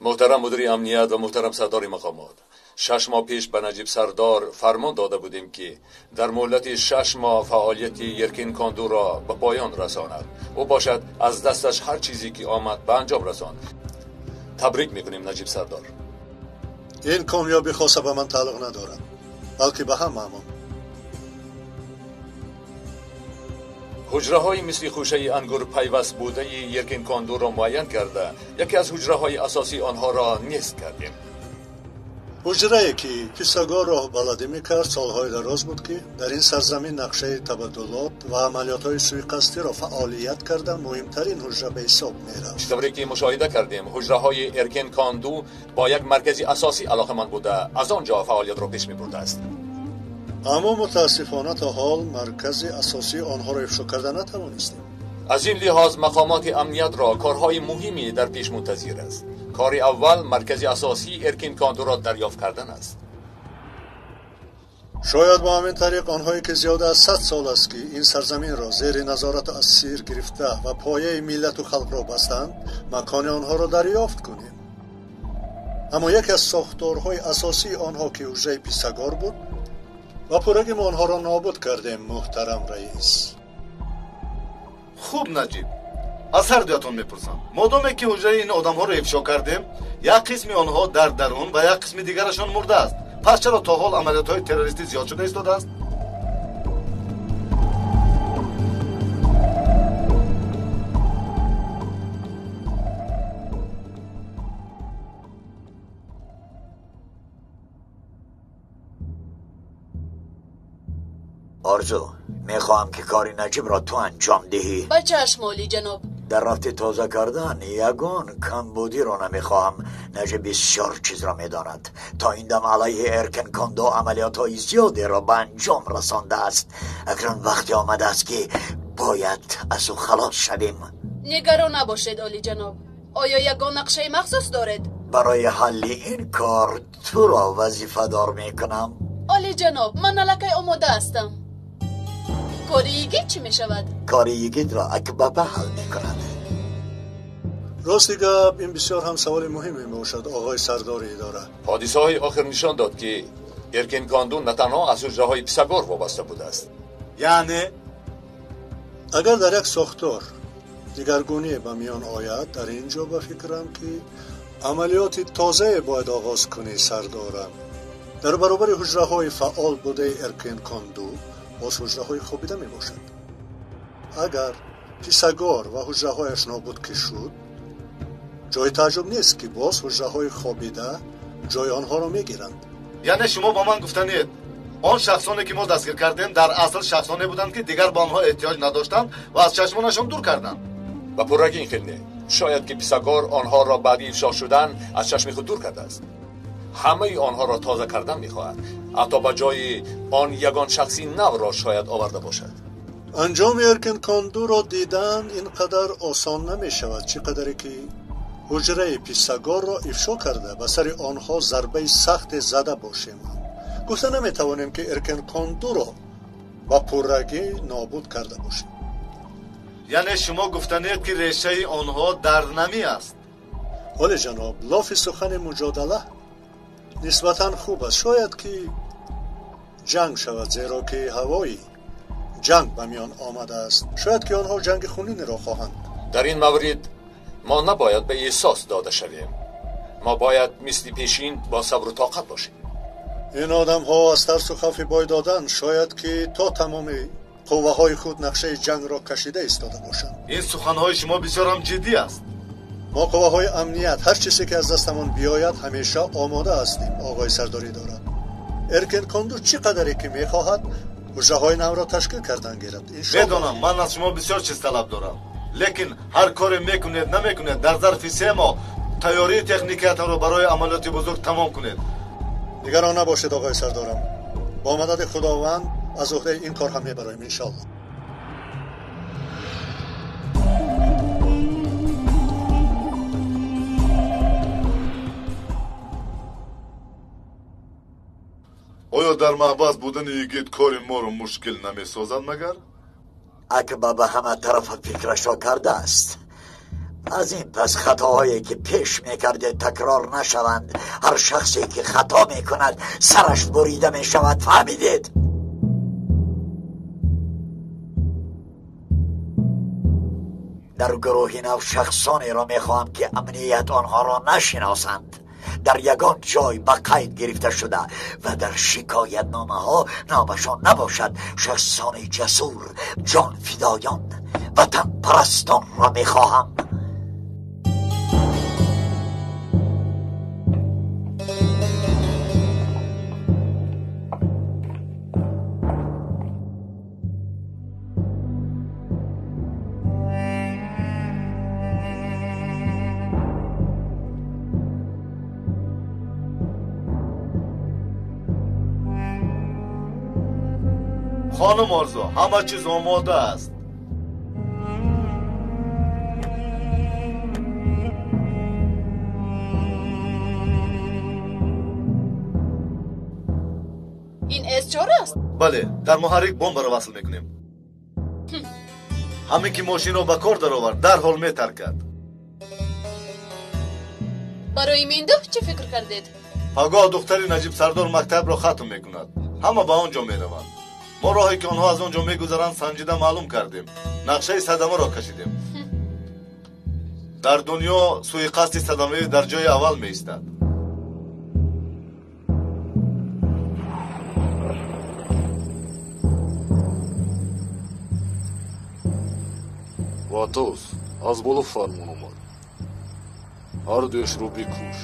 Муҳтарам мудири амният ва муҳтарам сардори мақомот, 6 моҳ пеш ба Наҷиб сардор фармон дода будем, ки дар муҳлати 6 моҳ фаъолияти Еркин Кондуро ба поён расонад. Ӯ бошад аз дасташ ҳар чизе ки омад ба анҷом расонд. Табрик мекунем, Наҷиб сардор. Ин комёбӣ хоса ба ман тааллуқ надорад, балки ба ҳамаамон. Ҳуҷраҳои мисли хӯшаи ангур пайваст будаи Еркин Кондуро муайян карда, яке аз ҳуҷраҳои асосии онҳоро нест кардем. Ҳуҷрае ки Писагор роҳбаладӣ мекард, солҳои дароз буд, ки дар ин сарзамин нақшаи табаддулот ва амалиётҳои суиқасдиро фаъолият карда муҳимтарин ҳуҷра ба ҳисоб мерафт. Чӣ тавре ки мушоҳида кардем, ҳуҷраҳои Эркин Конду бо як маркази асосӣ алоқаманд буда, аз он ҷо фаъолиятро пеш мебурдааст. Аммо мутаассифона то ҳол маркази асосии онҳоро ифшо карда натавонистем. Аз ин лиҳоз мақомоти амниятро корҳои муҳиме дар пеш мунтазир аст. Кори аввал маркази асосии Эркин Кондуро дарёфт кардан аст. Шояд бо ҳамин тариқ онҳое ки зиёда аз 100 сол аст, ки ин сарзаминро зери назорату асир гирифта ва пояи миллату халқро бастанд, макони онҳоро дарёфт кунем. Аммо яке аз сохторҳои асосии онҳо, ки ҳуҷраи Писагор буд, ва пурраги мо онҳоро нобуд кардем, муҳтарам раис. Хуб, Наҷиб, аз ҳар дуятон мепурсам. Модоме ки ҳуҷраи ин одамҳоро ифшо кардем, як қисми онҳо дар дарун ва як қисми дигарашон мурдааст. Пас чаро то ҳол амалиётҳои террористӣ зиёд шуда истодааст? Орзу, мехоҳам ки кори Наҷибро ту анҷом диҳӣ. Ба чашм, олӣ ҷаноб. Дар рафти тоза кардан ягон камбудиро намехоҳам. Наҷиб бисёр чизро медонад. То ин дам алайҳи Эркин Кондо амалиётҳои зиёдеро ба анҷом расондааст. Акнун вақте омадааст, ки бояд аз ӯ халос шавем. Нигарон набошед, олӣ ҷаноб. Оё ягон нақшаи махсус доред? Барои ҳалли ин кор туро вазифадор мекунам. Олӣ ҷаноб, ман аллакай омода ҳастам. Кори Йигит чӣ мешавад? Кори Йигитро Акбаба ҳал мекунад. Рости гап, ин бисёр ҳам саволи муҳиме мебошад, оғои сардори идора. Ҳодисаҳои охир нишон дод, ки Эркин Конду на танҳо аз ҳуҷраҳои Писагор вобаста будааст. Яъне агар дар як сохтор дигаргуние ба миён ояд, дар ин ҷо ба фикрам, ки амалиёти тозае бояд оғоз кунӣ, сардорам. Дар баробари ҳуҷраҳои фаъол будаи Эркин Конду боз ҳуҷраҳои хобида мебошад. Агар Писагор ва ҳуҷраҳояш нобуд ки шуд, ҷои тааҷҷуб нест, ки боз ҳуҷраҳои хобида ҷои онҳоро мегиранд. Яъне шумо ба ман гуфтанед, Он шахсоне ки мо дастгир кардем дар асл шахсоне буданд, ки дигар ба онҳо эҳтиёҷ надоштанд ва аз чашмонашон дур карданд. Ба пуррагӣ ин хел не. Шояд ки Писагор онҳоро баъди ифшо шудан аз чашми худ дур кардааст. Ҳамаи онҳоро тоза кардан мехоҳад. Ҳатто ба ҷои он ягон шахси навро шояд оварда бошад. Анҷоми Эркинкондуро дидан ин қадар осон намешавад, чӣ қадаре ки ҳуҷраи Писагорро ифшо карда ба сари онҳо зарбаи сахте зада бошем. Гуфта наметавонем, ки Эркинкондуро ба пуррагӣ нобуд карда бошем. Яъне шумо гуфтанед, ки решаи онҳо дар намӣ аст? Оле ҷаноб, лофи сухани муҷодала нисбатан хуб аст. Шояд ки ҷанг шавад, зеро ки ҳавои ҷанг ба миён омадааст. Шояд ки онҳо ҷанги хунинеро хоҳанд. Дар ин маврид мо набояд ба эҳсос дода шавем. Мо бояд мисли пешин бо сабру тоқат бошем. Ин одамҳо аз тарсу хавфи бой додан шояд ки то тамоми қувваҳои худ нақшаи ҷангро кашида истода бошанд. Ин суханҳои шумо бисёр ҳам ҷиддӣ аст. Мо қувваҳои амният ҳар чизе ки аз дастамон биёяд ҳамеша омода ҳастем, оғои сардорӣ дорад. Эркинконду чӣ қадаре ки мехоҳад ҳуҷраҳои навро ташкил кардан гирад. Медонам, ман аз шумо бисёр чиз талаб дорам, лекин ҳар коре мекунед намекунед, дар зарфи 3 моҳ тайёрии техникиятонро барои амалиёти бузург тамом кунед. Нигарон набошед, оғои сардорам. Бо мадади Худованд аз уҳдаи ин кор ҳам мебароем, иншоаллоҳ. Оё дар маҳбас будани йигит кори моро мушкил намесозад магар? Акба ба ҳама тарафа фикрашро кардааст. Аз ин пас хатоҳое ки пеш мекардед такрор нашаванд. Ҳар шахсе ки хато мекунад сараш бурида мешавад. Фаҳмидед? Дар гурӯҳи нав шахсонеро мехоҳам, ки амният онҳоро нашиносанд. Дар ягон ҷой ба қайд гирифта шуда ва дар шикоятномаҳо номашон набошад. Шахсони ҷасур, ҷонфидоён, ватанпарастонро мехоҳам. Хонум Орзу, ҳама чиз омода аст. Ин С4 аст? Бале, дар муҳаррик бомбаро васл мекунем. Ҳамин ки мошинро ба кор даровард, дарҳол метаркад. Барои Миндух чӣ фикр кардед? Пагоҳ духтари Наҷиб Сардор мактабро хатм мекунад. Ҳама ба он ҷо мераванд. Мо роҳе ки онҳо аз он ҷо мегузаранд санҷида маълум кардем. Нақшаи садамаро кашидем. Дар дунё суиқасди садамавӣ дар ҷои аввал меистад. Ватос, аз боло фармон омад. Ҳар дуяшро бикуш.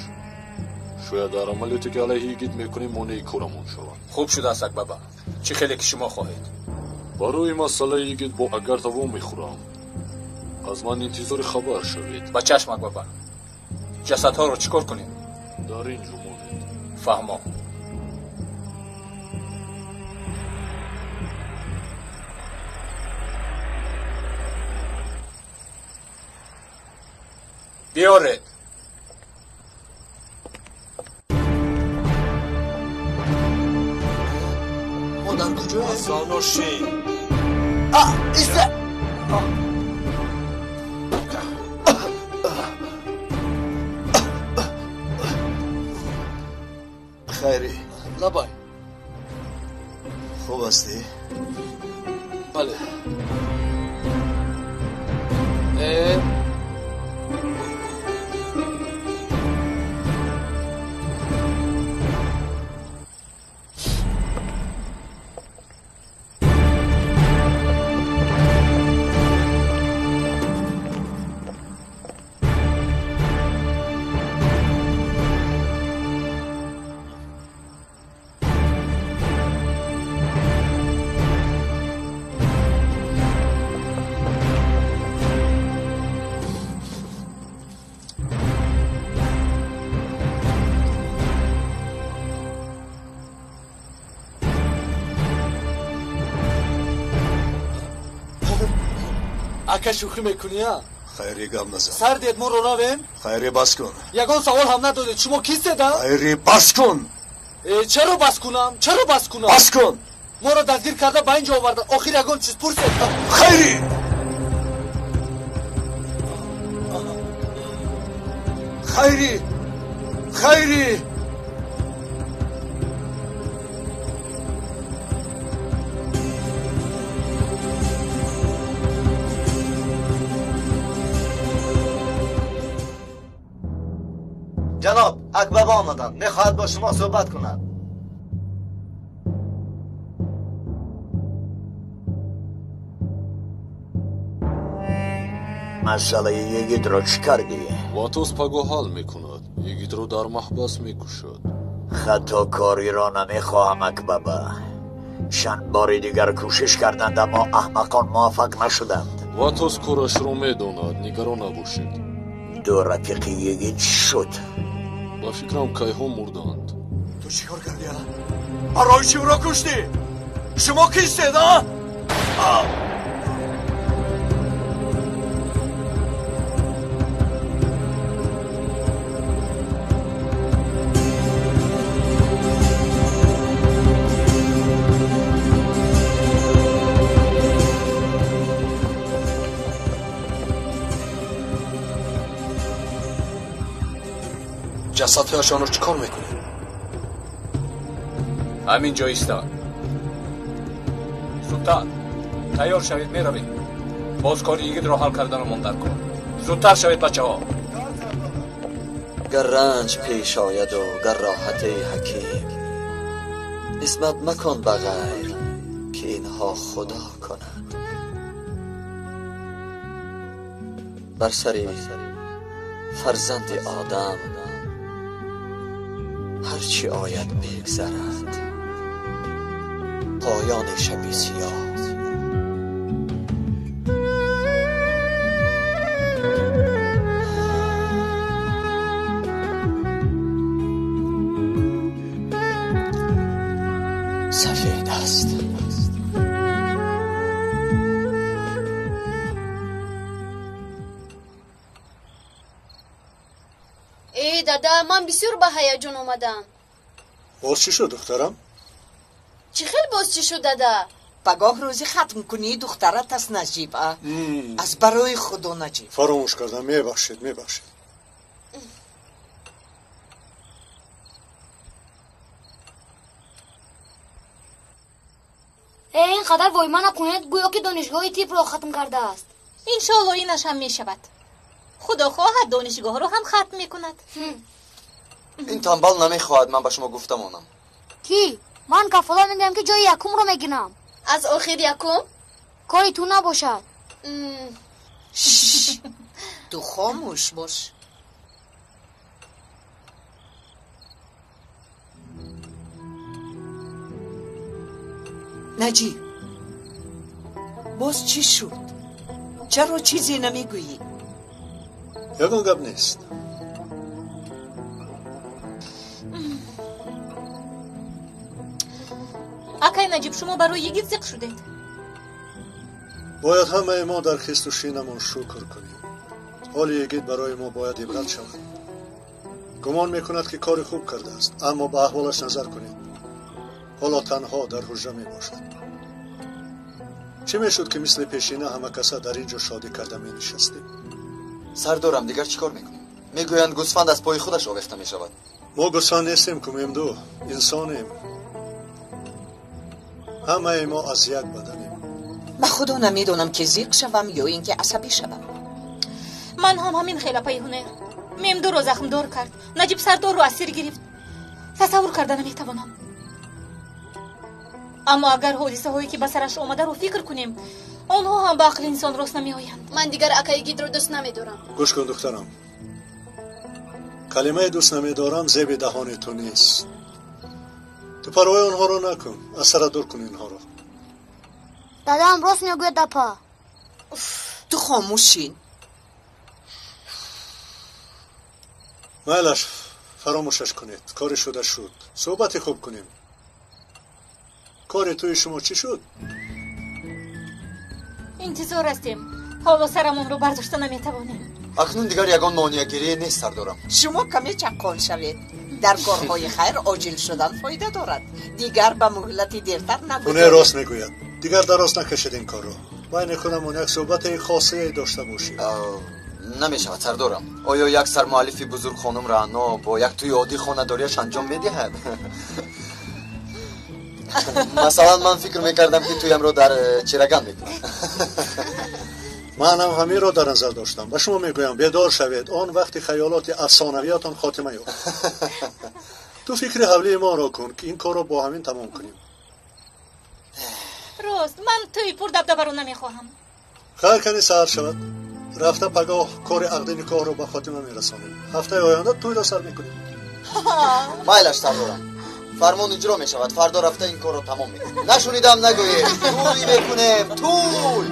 Шояд дар амалиёте ки алайҳи йигит мекунем монеи корамон шаванд. Хуб шудааст, Акбаба. Чӣ хеле ки шумо хоҳед. Барои масъалаи йигит бо Агарта вомехӯрам. Аз ман интизори хабар шавед. Ба чашм, Акбаба. Ҷасадҳоро чӣ кор кунем? Дар ин ҷо монед. Фаҳмо. Биёред. Мо дар куҷоем? Зонуши. Иста! Хайрӣ. Лабай. Хуб ҳастӣ? Бале. Ака, шӯхӣ мекунӣ, а? Хайри, гап назан. Сар диҳед, моро равем. Хайри, бас кун. Ягон савол ҳам надодед. Шумо кистед, а? Хайри, бас кун. Чаро бас кунам? Чаро бас кунам? Бас кун. Моро дастгир карда ба ин ҷо оварда. Охир ягон чиз пурсед. Хайри! Хайри! Хайри! Ҷаноб, Акбаба омаданд, мехоҳад бо шумо суҳбат кунад. Масъалаи Йигитро чӣ кардӣ? Ватос пагоҳ ҳал мекунад. Йигитро дар маҳбас мекушад. Хатокориро намехоҳам, Акбаба. Чанд бори дигар кӯшиш карданд, аммо аҳмақон муваффақ нашуданд. Ватос корашро медонад, нигарон набошед. Ду рафиқи Йигит чӣ шуд? Ба фикрам, кайҳо мурданд. Ту чӣ кор кардӣ, а? Барои чӣ ӯро куштӣ? Шумо кистед, а? Ҷасадҳояшонро чӣ кор мекунед? Ҳамин ҷо истад. Зудтар тайёр шавед, меравем. Боз кори Йигитро ҳал карданамон дар кор. Зудтар шавед, бачаҳо. Гар ранҷ пеш ояду гар роҳати ҳаким, нисбат макун ба ғайр, ки инҳо худо кунад. Бар сари фарзанди одам ҳарчи ояд бигзарад. Поёни шаби сиёҳ. Сафед аст. Э, дада, ман бисёр ба ҳаяҷон омадам. Боз чӣ шуд, духтарам? Чӣ хел боз чӣ шуд, дада? Пагоҳ рӯзи хатмкунии духтарат аст, Наҷиб, а? Аз барои худо, Наҷиб. Фаромӯш кардам, мебахшед, мебахшед. Э, ин қадар войма накунед, гӯё ки донишгоҳи тибро хатм кардааст. Иншоалло, инаш ҳам мешавад. Худо хоҳад, донишгоҳро ҳам хатм мекунад. Ин танбал намехоҳад ман ба шумо гуфта монам. Кӣ? Ман кафолат медиҳам, ки ҷои якумро мегирам. Аз охир якум? Кори ту набошад. Ту хомӯш бош. Наҷиб, боз чӣ шуд? Чаро чизе намегӯӣ? Ягон гап нест. Акай Наҷиб, шумо барои Йигит зиқ шудед. Бояд ҳамаи мо дар хисту шинамон шукр кунем. Ҳоли Йигит барои мо бояд ибрат шавад. Гумон мекунад, ки кори хуб кардааст, аммо ба аҳволаш назар кунед. Ҳоло танҳо дар ҳуҷра мебошад. Чӣ мешуд, ки мисли пешина ҳама каса дар ин ҷо шодӣ карда менишастем? Сардорам, дигар чӣ кор мекунем? Мегӯянд, гӯсфанд аз пои худаш овехта мешавад. Мо гӯсфанд нестем, кумемду инсонем. Ҳамаи мо аз як баданем. Ба худо, намедонам, ки зиқ шавам ё ин ки асабӣ шавам. Ман ҳам ҳамин хел, апаи Ҳунер. Мемдуро захмдор кард, Наҷиб сардорро асир гирифт. Тасаввур карда наметавонам. Аммо агар ҳодисаҳое, ки ба сараш омадаро фикр кунем, онҳо ҳам ба ақли инсон рост намеоянд. Ман дигар акаи Гидро дӯст намедорам. Гӯш кун, духтарам, калимаи дӯст намедорам зеби даҳони ту нест. Ту парвои онҳоро накун, аз сара дур кун инҳоро. Дадам рост мегӯяд, апа. Ту хомӯшин. Майлаш, фаромӯшаш кунед, кори шуда шуд. Суҳбати хуб кунем. Кори тӯи шумо чӣ шуд? Интизор ҳастем. Ҳоло сарамонро бардошта наметавонем. Акнун дигар ягон монеагирӣ нест, сардорам. Шумо каме чаққол шавед. Дар корҳои хайр оҷил шудан фоида дорад. Дигар ба муҳлати дертар нагузоред. Ҳунер рост мегӯяд. Дигар дароз накашед ин корро. Байни худамон як суҳбати хосае дошта бошем. Намешавад, сардорам. Оё як сармуаллифи бузург хонум Раъно бо як тӯи оддӣ хонадориаш анҷом медиҳад? Масалан, ман фикр мекардам, ки тӯямро дар Чираган мекунам. Ман ҳам ҳаминро дар назар доштам. Ба шумо мегӯям, бедор шавед. Он вақти хаёлоти афсонавиятон хотима ёфт. Ту фикри ҳавлии моро кун, ки ин корро бо ҳамин тамом кунем. Рост, ман тӯи пурдабдабаро намехоҳам. Хайр, кани саҳар шавад. Рафта пагоҳ кори ақди никоҳро ба хотима мерасонем. Ҳафтаи оянда тӯйро сар мекунем. Майлаш, сардорам. Фармон иҷро мешавад. Фардо рафта ин корро тамом мекунем. Нашунидам нагӯед. Тӯй мекунем, тӯй.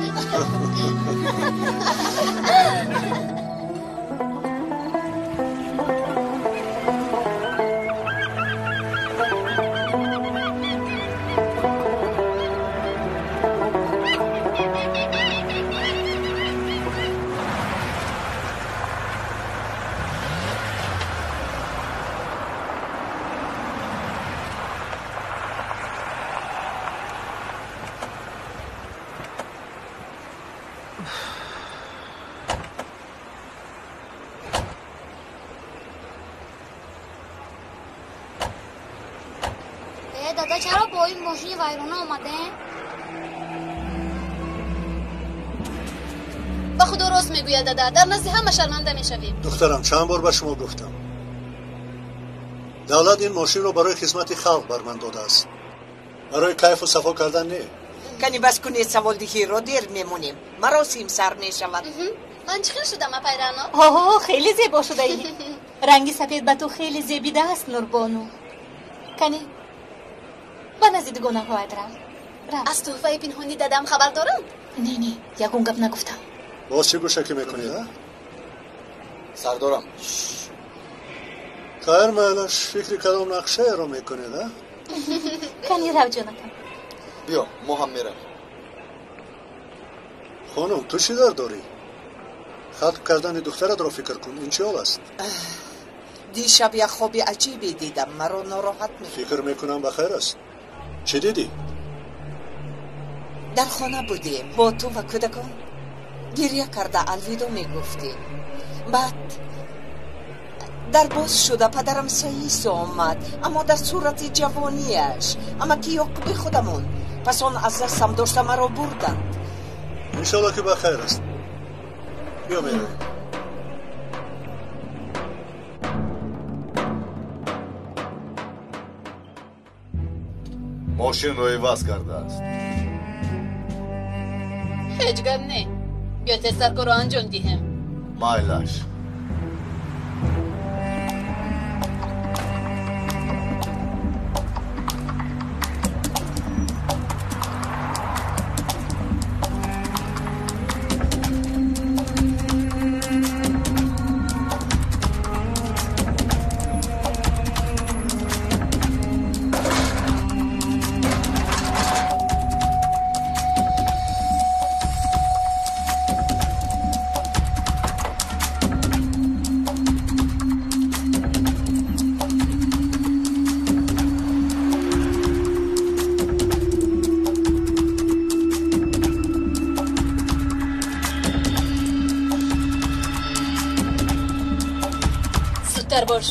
Дада, чаро бо ин мошини вайрона омадем? Ба худо рост мегӯяд, дада, дар назди ҳама шарманда мешавем. Духтарам, чанд бор ба шумо гуфтам, давлат ин мошинро барои хизмати халқ бар ман додааст, барои кайфу сафо кардан не. Кани бас кунед саволдиҳиро, дер мемонем, маросим сар мешавад. Ман чӣ хел шудам, апай Раъно? Оҳо, хеле зебо шудаӣ. Ранги сафед ба ту хеле зебидааст, Нурбону. Кани ба назди дугонаҳоят рав. Аз тӯҳфаи пинҳонӣ дадам хабар доранд? Не, не, ягон гап нагуфтам. Боз чӣ гӯшакӣ мекунед, а? Сардорам. Хайр, майлаш, фикри кадом нақшаеро мекунед, а? Кани рав, ҷонакам. Биё, мо ҳам меравем. Хонум, ту чӣ дар дорӣ? Хатм кардани духтаратро фикр кун, ин чӣ ҳол аст? Дишаб як хоби аҷибе дидам, маро нороҳат мекард. Фикр мекунам, ба хайр аст. Чӣ дидӣ? Дар хона будем бо ту ва кӯдакон. Гиря карда алвидо мегуфтем. Баъд дар боз шуда падарам Саис омад, аммо дар сурати ҷавонияш, амаки Ёқуби худамон. Пас он аз дастам дошта маро бурданд. Иншолло, ки ба хайр аст. Биё, меравем. Мошинро иваз кардааст. Ҳеҷ гап не, биё тезтар корро анҷом диҳем. Майлаш. Бош,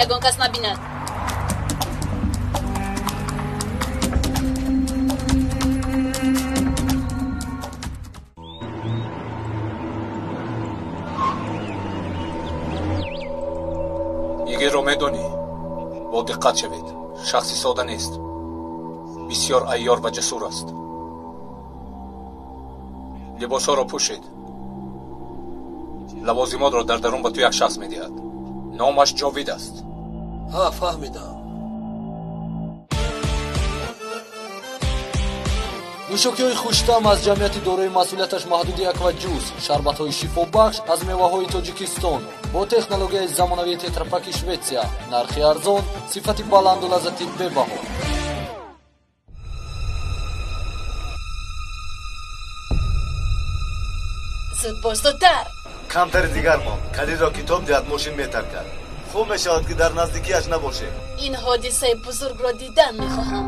ягон кас набинад. Йигитро медонӣ, бо диққат шавед. Шахси сода нест, бисёр айёр ва ҷасур аст. Либосҳоро пӯшед. Лавозимотро дар дарун ба ту як шахс медиҳад. Номаш Ҷовид аст. Ҳа, фаҳмидам. Нӯшокиҳои хуштаъм аз ҷамъияти дорои масъулияташ маҳдуди Акваҷус, шарбатҳои шифобахш аз меваҳои Тоҷикистон бо технологияи замонавии тетрапаки Шветсия, нархи арзон, сифати баланду лаззати бебаҳо. Зуд бош, зудтар. Камтари дигар монд. Калидро китоб диҳад, мошин метаркад. Хуб мешавад, ки дар наздикиаш набошем. Ин ҳодисаи бузургро дидан мехоҳам.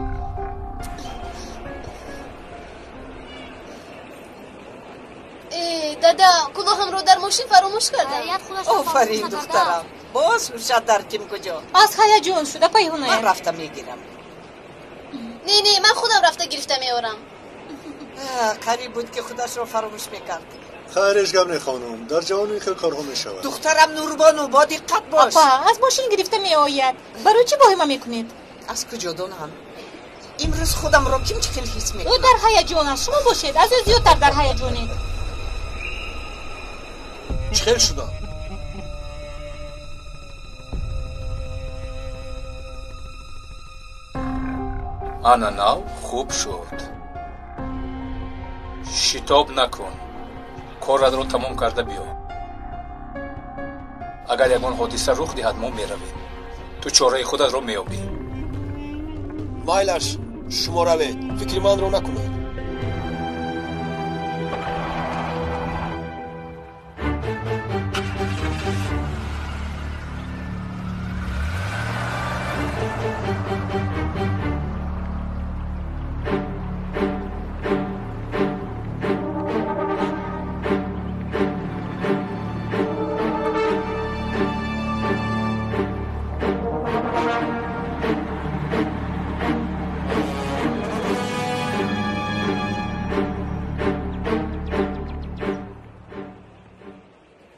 Дада, кулоҳамро дар мошин фаромӯш кардам. Офарин, духтарам. Боз ҳушат дар ким куҷо? Аз ҳаяҷон шуда пайҳунаям. Ман рафта мегирам. Не, не, ман худам рафта гирифта меорам. Қариб буд, ки худашро фаромӯш мекард. Хайр, ҳеҷ гап не, хонум. Дар ҷавонӣ ин хел корҳо мешавад. Духтарам Нурбону, бо диққат бош. Апа, аз мошин гирифта меояд. Барои чӣ воҳима мекунед? Аз куҷо донам? Имрӯз худамро ким чӣ хел ҳис мекунам? Ӯ дар ҳаяҷон аст. Шумо бошед, аз ӯ зиёдтар дар ҳаяҷонед. Чӣ хел шудам? Ана нав хуб шуд. Шитоб накун. Коратро тамом карда биё. Агар ягон ҳодиса рух диҳад, мо меравем. Ту чораи худатро меёбӣ. Майлаш, шумо равед. Фикри манро накунед.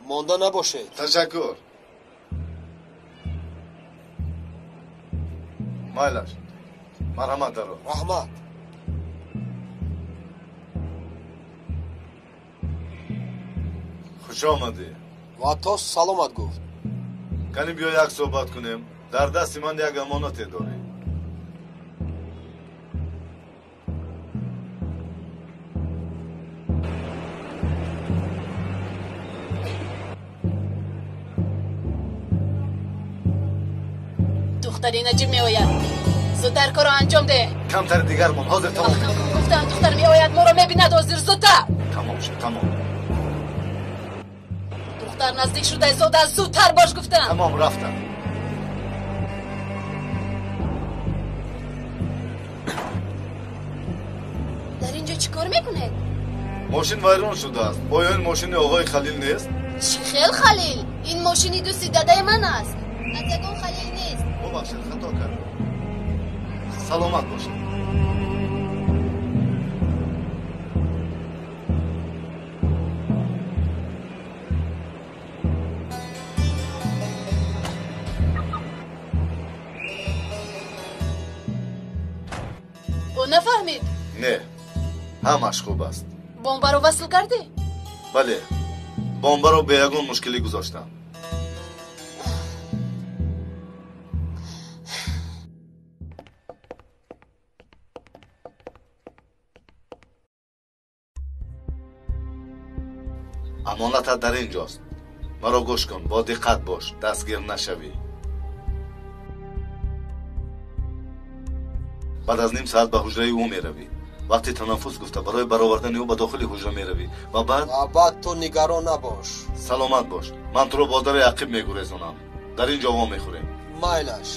Монда набошед. Ташаккур. Майлаш, марҳамат даро. Раҳмат. Хуш омадӣ. Ва то саломат гуфт. Кани биё як суҳбат кунем. Дар дасти ман як амонате дорӣ. Духтари Наҷиб меояд. Зудтар корро анҷом деҳ. Камтари дигар мон, ҳозир тамом. Гуфтам духтар меояд, моро мебинад ҳозир, зудтар. Тамом шуд, тамом. Духтар наздик шуда истода, зудтар бош гуфтам. Тамом, рафтам. Дар ин ҷо чӣ кор мекунед? Мошин вайрон шудааст. Оё ин мошини оғои Халил нест? Чӣ хел Халил? Ин мошини дӯсти дадаи ман аст. Аз ягон Халил нест. Бубахшед, хато кардам. Саломат бошед. Ӯ нафаҳмид? Не, ҳамаш хуб аст. Бомбаро васл кардӣ? Бале, бомбаро бе ягон мушкилӣ гузоштам. Амонатат дар ин ҷост. Маро гӯш кун, бо диққат бош, дастгир нашавӣ. Баъд аз ним соат ба ҳуҷраи ӯ меравӣ. Вақти танаффус гуфта барои баровардани ӯ ба дохили ҳуҷра меравӣ ва баъд Ва баъд ту нигарон набош. Саломат бош. Ман туро бо дари ақиб мегурезонам. Дар ин ҷо вомехӯрем. Майлаш.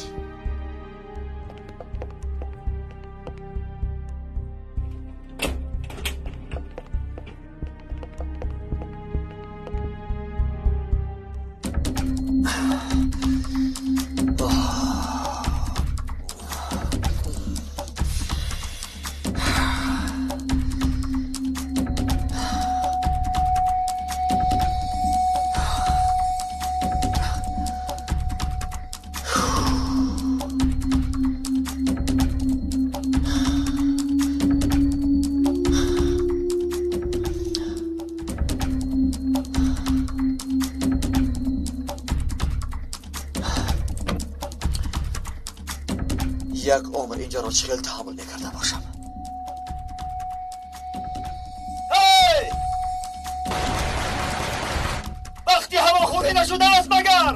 Як умр инҷоро чӣ хел таҳаммул мекарда бошам? Вақти ҳавохӯрӣ нашудааст магар?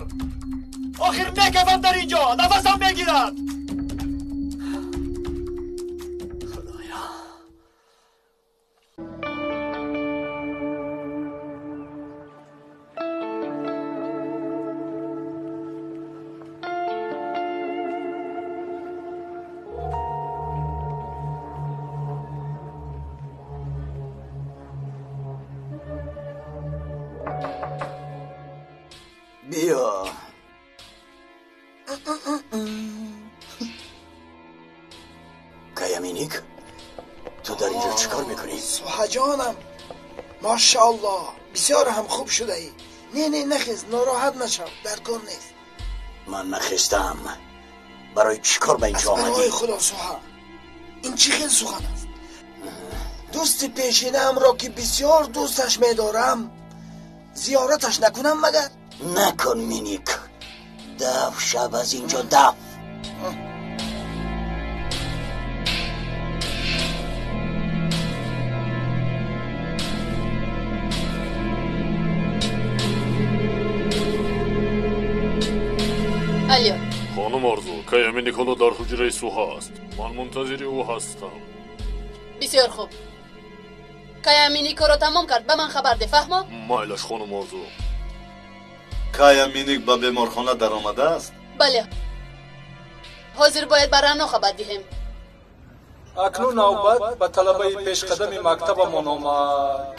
Охир мекафам дар инҷо, нафасам мегирад. Худоё. Биё. Каяминик, ту дар инҷо чӣ кор мекунӣ? Суҳаҷонам, машааллоҳ, бисёр ҳам хуб шудаӣ. Не, не, нахез, нороҳат нашав, дар кор нест. Ман нахестам. Барои чӣ кор ба инҷо омадӣ? Аз барои Худо, Суҳа, ин чӣ хел сухан аст? Дӯсти пешинаамро, ки бисёр дӯсташ медорам, зиёраташ накунам магар? Накун, Миник. Даф шав аз инҷо, даф. Алло. Хонум Орзу, Каяминик ҳоло дар ҳуҷраи Суҳа аст. Ман мунтазири ӯ ҳастам. Бисёр хуб. Каяминик корро тамом кард, ба ман хабар де, фаҳмо? Майлаш, хонум Орзу. Каяминик ба беморхона даромадааст? Бале. Ҳозир бояд ба Рано хабар диҳем. Акнун навбат ба талабаи пешқадами мактабамон омад.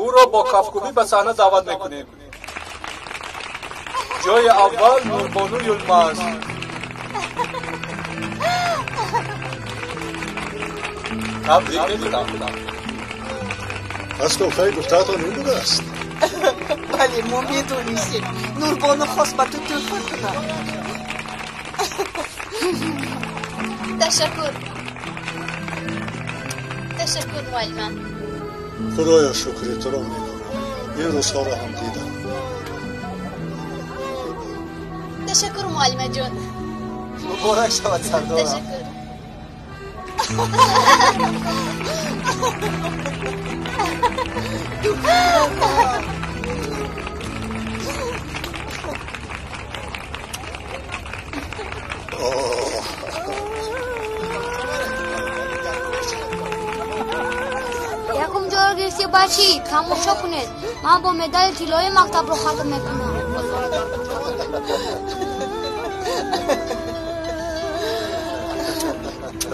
Ӯро бо кафкӯбӣ ба саҳна даъват мекунем. Ҷои аввал Нурбону Юлмаз. Табрик мекунам. Пас тӯҳфаи гуфтаатон ин будааст? Бале, мо медонистем. Нурбону хост ба ту тӯҳфа кунад. Ташаккур. Ташаккур, муаллима. Худоё, шукри туро мекунам. Ин рӯзҳоро ҳам дидам. Ташаккур, муаллима ҷон. Муборак шавад, сардорам. Ташаккур. Якум ҷоро гирифтӣ, бачӣ, тамошо кунед. Ман бо медали тиллои мактабро хатм мекунам.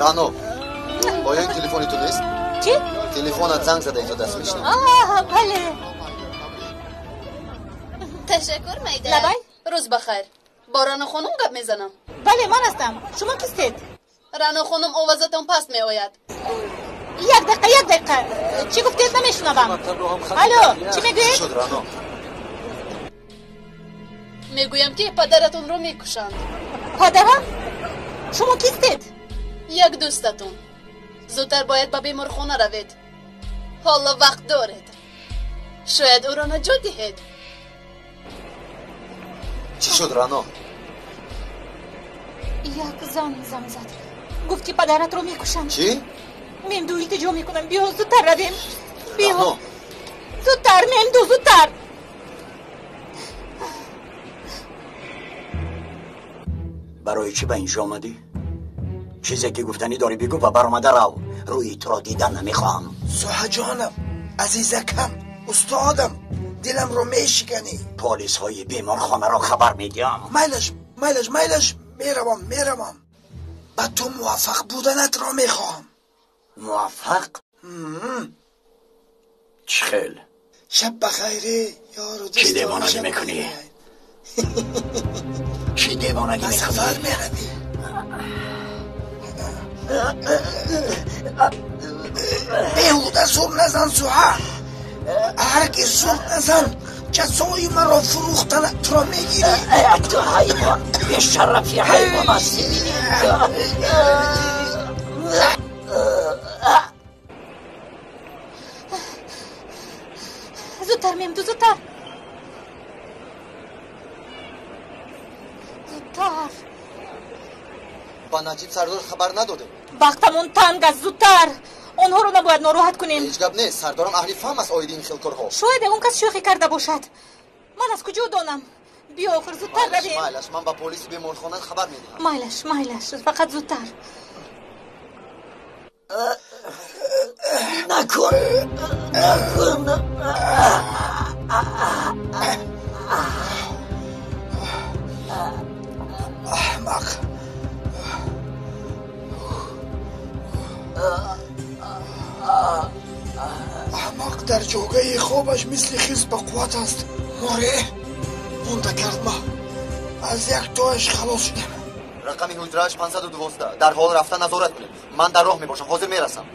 Рано, оё ин телефони ту нест? Чӣ? Телефонат занг зада инҷо даст мешунавам. Бале. Ташаккур, Майда. Лабай? Рӯз бахайр. Бо Рано хонум гап мезанам. Бале, ман ҳастам. Шумо кистед? Рано хонум, овозатон паст меояд. Як дақиқа, як дақиқа. Чӣ гуфтед, намешунавам. Алло, чӣ мегӯед? Чӣ шуд, Рано? Мегӯям, ки падаратонро мекушанд. Падарам? Шумо кистед? Як дӯстатон. Зудтар бояд ба беморхона равед. Ҳоло вақт доред. Шояд ӯро наҷот диҳед. Чӣ шуд, Рано? Як зан занг зад. Гуфт, ки падаратро мекушанд. Чӣ? Мемду, илтиҷо мекунам, биё, зудтар равем. Биё. Рано! Зудтар, Мемду, зудтар. Барои чӣ ба инҷо омадӣ? Чизе ки гуфтанӣ дорӣ бигӯ ва баромада рав. Рӯи туро дидан намехоҳам. Суҳаҷонам, азизакам, устодам, диламро мешиканӣ. Полисҳои беморхонаро хабар медиҳам. Майлаш, майлаш, майлаш, меравам, меравам. Ба ту муваффақ буданатро мехоҳам. Муваффақ? Чӣ хел? Шаб бахайре, ёру Чӣ девонагӣ мекунӣ? Чӣ девонагӣ ба мекунӣ? сафар меравӣ. Беҳуда зур назан, Суҳа. Ҳаргиз зур назан. Ҷазои маро фурӯхтанатро мегирӣ. Ту ҳайвон, бешарафи ҳайвон ҳастӣ. Зудтар, Мемду, зудтар. Зудтар. Ба Наҷиб сардор хабар надодем. Вақтамон танг аст, зудтар. Онҳоро набояд нороҳат кунем. Ҳеҷ гап нест, сардорам аҳли фаҳм аст оиди ин хел корҳо. Шояд ягон кас шӯхӣ карда бошад. Ман аз куҷо донам? Биё, охир, зудтар Майлаш, равем. майлаш, ман ба полиси беморхона хабар медиҳам. Майлаш, майлаш, фақат зудтар. Накун, накун. Аҳмақ. Аҳмақ дар ҷогаи хобаш мисли хирс ба қувват аст. Море, Бунда кард ма. Аз як тояш халос шудем. Рақами ҳуҷрааш 512. Дарҳол рафта назорат кунед. Ман дар роҳ мебошам, ҳозир мерасам.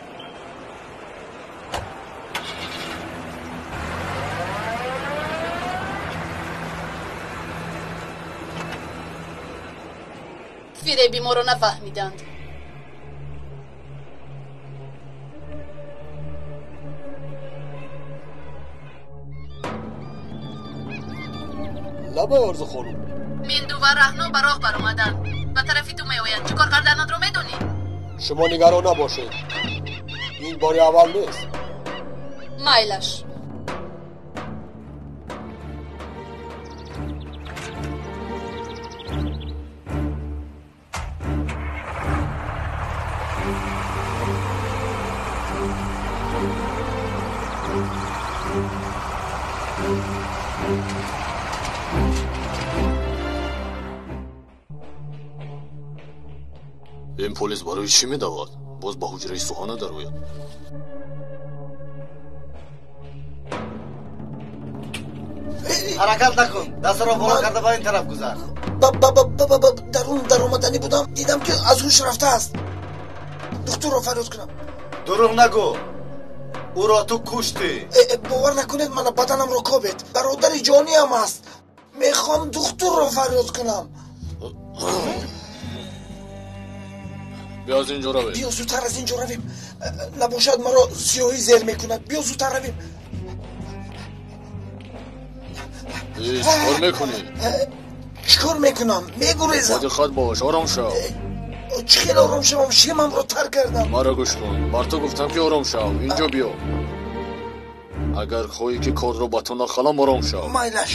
Фиреби моро нафаҳмиданд. Лабай, Орзу хонум. Минду ва Раҳно ба роҳ баромаданд. Ба тарафи ту меоянд. Чӣ кор карданатро медонӣ? Шумо нигарон набошед. Ин бори аввал нест. Майлаш. Ин полис барои чӣ медавад? Боз ба ҳуҷраи Суҳана дарояд. Ҳаракат накун, дастро боло карда ба ин тараф гузар. Дарун даромаданӣ будам, дидам ки аз ҳуш рафтааст. Духтурро фарёд кунам. Дурӯғ нагӯ, ӯро ту куштӣ. Бовар накунед, мана баданамро кобед. Бародари ҷониам аст. Мехоҳам духтурро фарёд кунам. Биё аз инҷо равем. Биё зудтар аз инҷо равем. Набошад маро сиёҳӣ зер мекунад. Биё зудтар равем. Чӣ кор мекунӣ? Чӣ кор мекунам? Мегурезам. Бодиққат бош, ором шав. Чӣ хел ором шавам? Шимамро тар кардам. Маро гӯш кун. Бар ту гуфтам ки ором шав. Инҷо биё. Агар хоҳӣ ки корро ба ту нахалам, ором шав. Майлаш,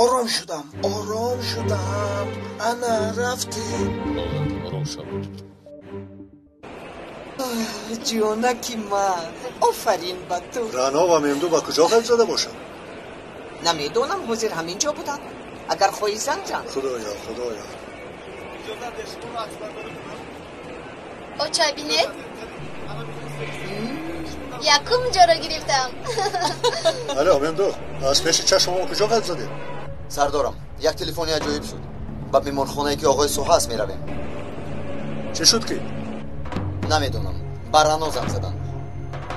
ором шудам, ором шудам. Ана рафтем. Ором шав. Ҷонаки ман, офарин ба ту. Рано ва Мемду ба куҷо ғайб зада бошанд? Намедонам, ҳозир ҳамин ҷо буданд. Агар хоҳӣ занг зан. Худоё, худоё. Оча, бинед, якум ҷоро гирифтам. Алло, Мемду, аз пеши чашмамо куҷо ғайб задед? Сардорам, як телефони аҷоиб шуд. Ба беморхонае ки оғои Суҳа аст меравем. Чӣ шуд ки? Намедонам. Ба Рано занг заданд.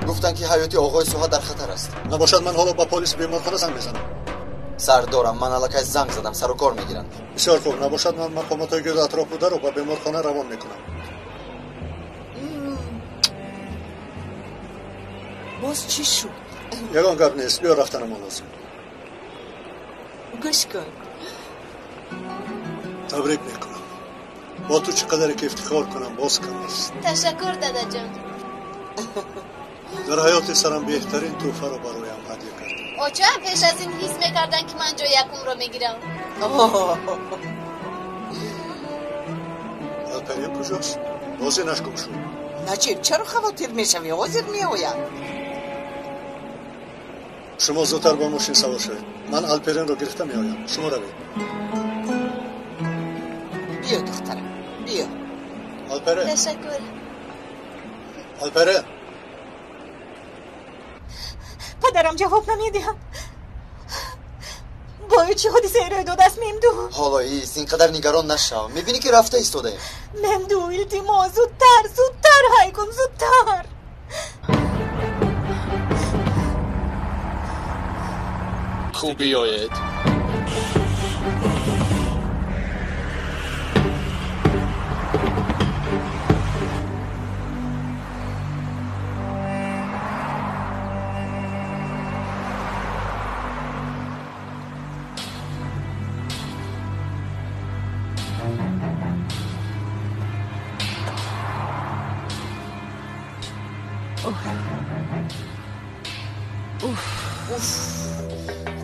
Гуфтанд ки ҳаёти оғои Суҳа дар хатар аст. Набошад ман ҳоло ба полиси беморхона занг мезанам. Сардорам, ман аллакай занг задам, сару кор мегиранд. Бисёр хуб, набошад ман мақомотҳои гирду атроф бударо ба беморхона равон мекунам. Боз чӣ шуд? Ягон гап нест, биё рафтанамон лозим. Гӯш кун. Табрик мекунам. Бо ту чӣ қадаре ки ифтихор кунам, боз кам аст. Ташаккур, дадаҷон. Дар ҳаёти сарам беҳтарин тӯҳфаро бароям ҳадя кардӣ. Очаам пеш аз ин ҳис мекарданд ки ман ҷои якумро мегирам. Алпарин куҷост? Боз инаш гум шуд. Наҷиб, чаро хавотир мешавӣ? Ҳозир меояд. Шумо зудтар ба мошин савор шавед. Ман Алперинро гирифта меоям. Шумо равед. Биё, духтарам, биё. Алперин. Ташаккур. Алперин. Падарам ҷавоб намедиҳад. Бояд чӣ ҳодисае рӯй додааст, Мемду? Ҳоло ис, ин қадар нигарон нашав. Мебинӣ ки рафта истодаем. Мемду, илтимос, зудтар, зудтар ҳай кун, зудтар. Хуб биёед.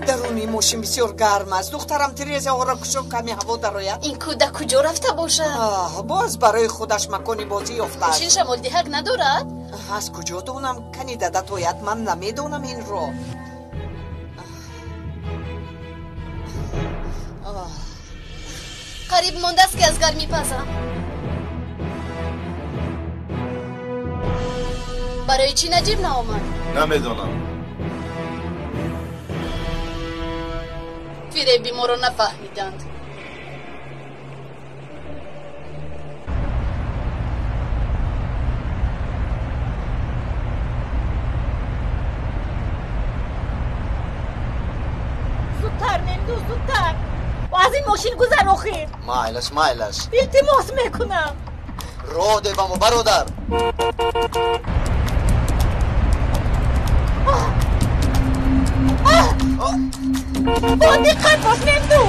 Даруни мошин бисёр гарм аст. Духтарам тирезаҳоро кушод, каме ҳаво дарояд. Ин кӯдак куҷо рафта бошад? Боз барои худаш макони бозӣ ёфтааст. Мошин шамолдиҳак надорад? Аз куҷо донам? Кани дадат ояд, ман намедонам инро. Қариб мондааст ки аз гармӣ пазам. Барои чӣ Наҷиб наомад? Намедонам. Фиреби моро нафаҳмиданд. Зудтар, Мемду, зудтар. Аз ин мошин гузар охир. Майлаш, майлаш. Илтимос мекунам. Роҳ де ба мо, бародар. Бо диққат бош, Мемду.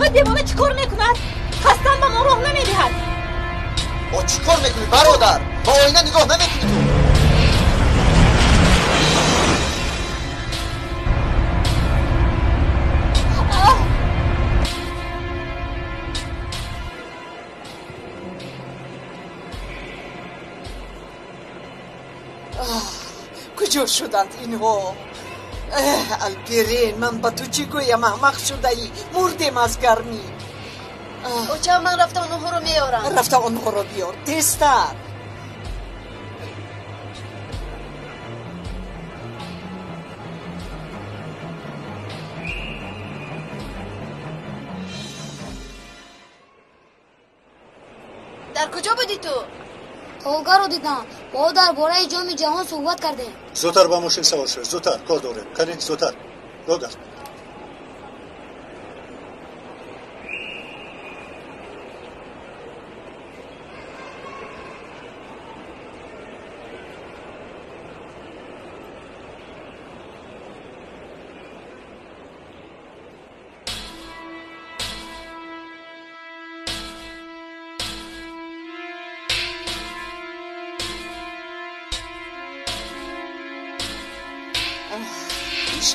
О, девона чӣ кор мекунад? Қасдан ба мо роҳ намедиҳад. О, чӣ кор мекунӣ, бародар? Ба оина нигоҳ намекунӣ ту? Куҷо шуданд инҳо? Алперин, ман ба ту чӣ гӯям? Аҳмақ шудаӣ, мурдем аз гармӣ. Оча, ман рафта онҳоро меорам. Рафта онҳоро биёр, тезтар. Дар куҷо будӣ ту? Толгаро дидам. Бо ӯ дар бораи ҷоми ҷаҳон суҳбат кардем. Зудтар ба мошин савор шав, зудтар, кор дорем. Кани, зудтар. Рогард.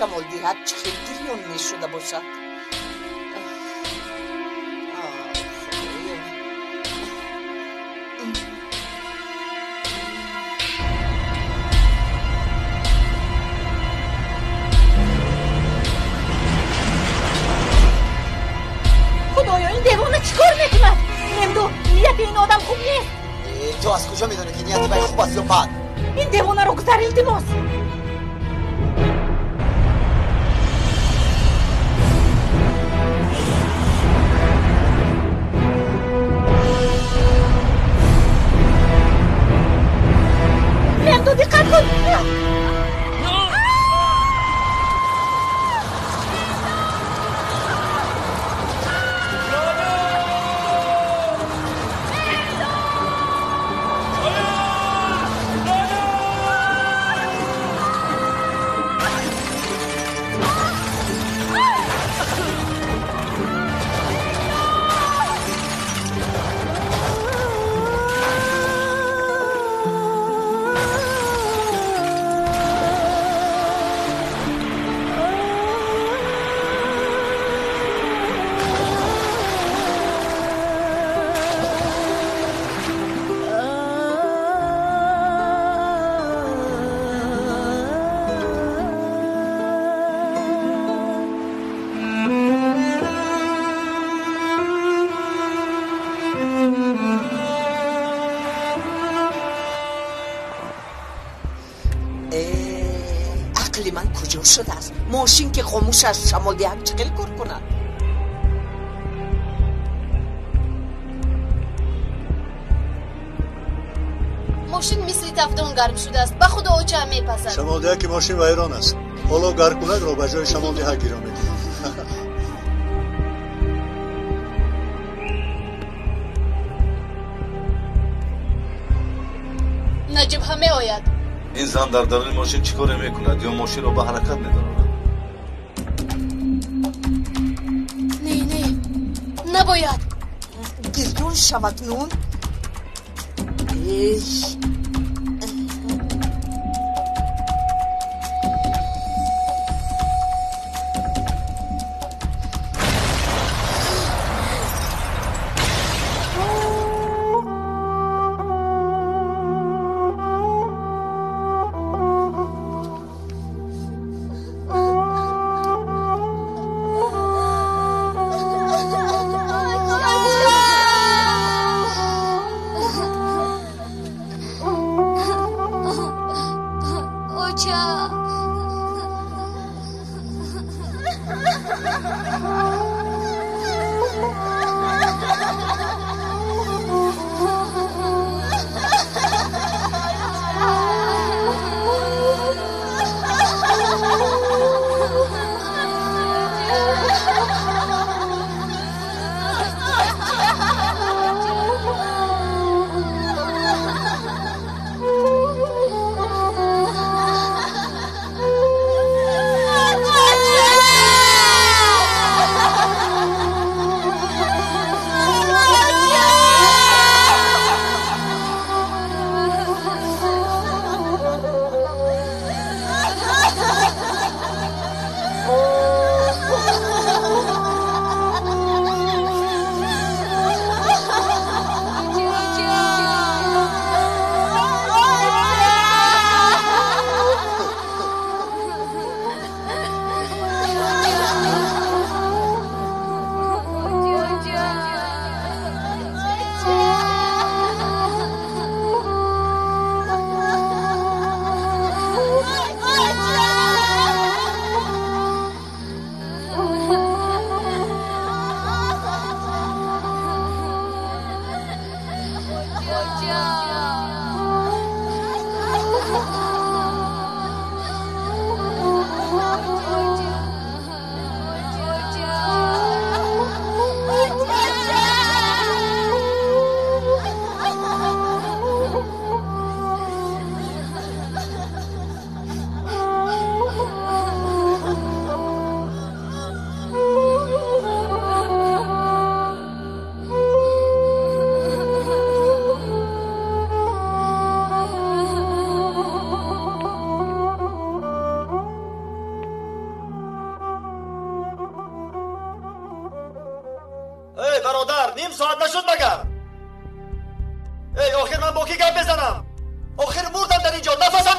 Шамол диҳад чӣ хел гирён мешуда бошад. Худоё, ин девона чӣ кор мекунад? Мемду, нияти ин одам хуб нест. Ту аз куҷо медонӣ, ки нияти вай хуб аст ё бад? Ин девонаро гузар, илтимос. Мемду, диққат кун. Ақли ман куҷо шудааст? Мошин ки хомӯш аст, шамолдиҳак чӣ хел кор кунад? Мошин мисли тафдон гарм шудааст. Ба худо, оча мепазад. Шамолдиҳаки мошин вайрон аст. Ҳоло гармкунакро ба ҷои шамолдиҳак гиро медиҳем. Наҷиб ҳам меояд. Ин зан дар даруни мошин чӣ коре мекунад ё мошинро ба ҳаракат медарорад? Не, не, набояд. Гирён шавад нун. Эй, Оча.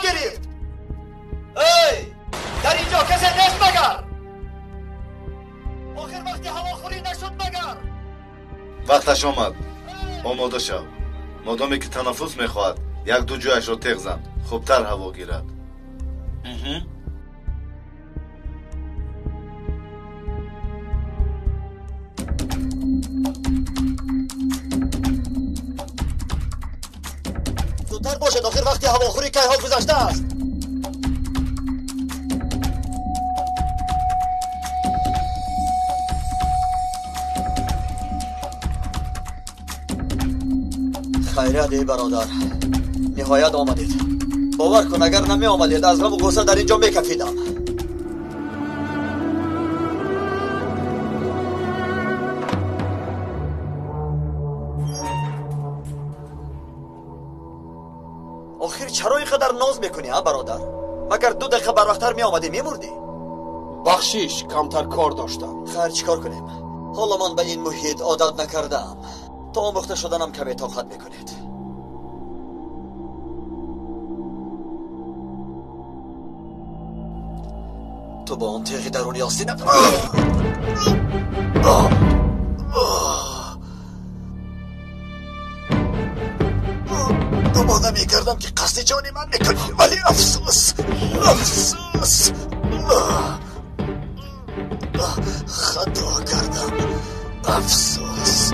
гирифт. Эй, дар инҷо касе нест магар? Охир вақти ҳавохӯрӣ нашуд магар? Вақташ омад. Омода шав. Модоме ки танаффус мехоҳад, як-ду ҷояшро теғ зан, хубтар ҳаво гирад. Зудтар бошед, охир вақти ҳавохӯрӣ кайҳо гузаштааст. Хайрият, эй бародар, ниҳоят омадед. Бовар кун, агар намеомадед, аз ғаму ғусса дар инҷо мекафидам. Охир чаро ин қадар ноз мекунӣ, а бародар? Магар 2 дақиқа барвақттар меомадӣ, мемурдӣ? Бахшиш, камтар кор доштам. Хайр, чӣ кор кунем? Ҳоло ман ба ин муҳит одат накардаам. То омӯхта шуданам каме тоқат мекунед. Ту бо он теғи даруни остинат гумон намекардам, ки қасди ҷони ман мекунӣ, вале афсӯс, афсӯс, хато кардам, афсӯс.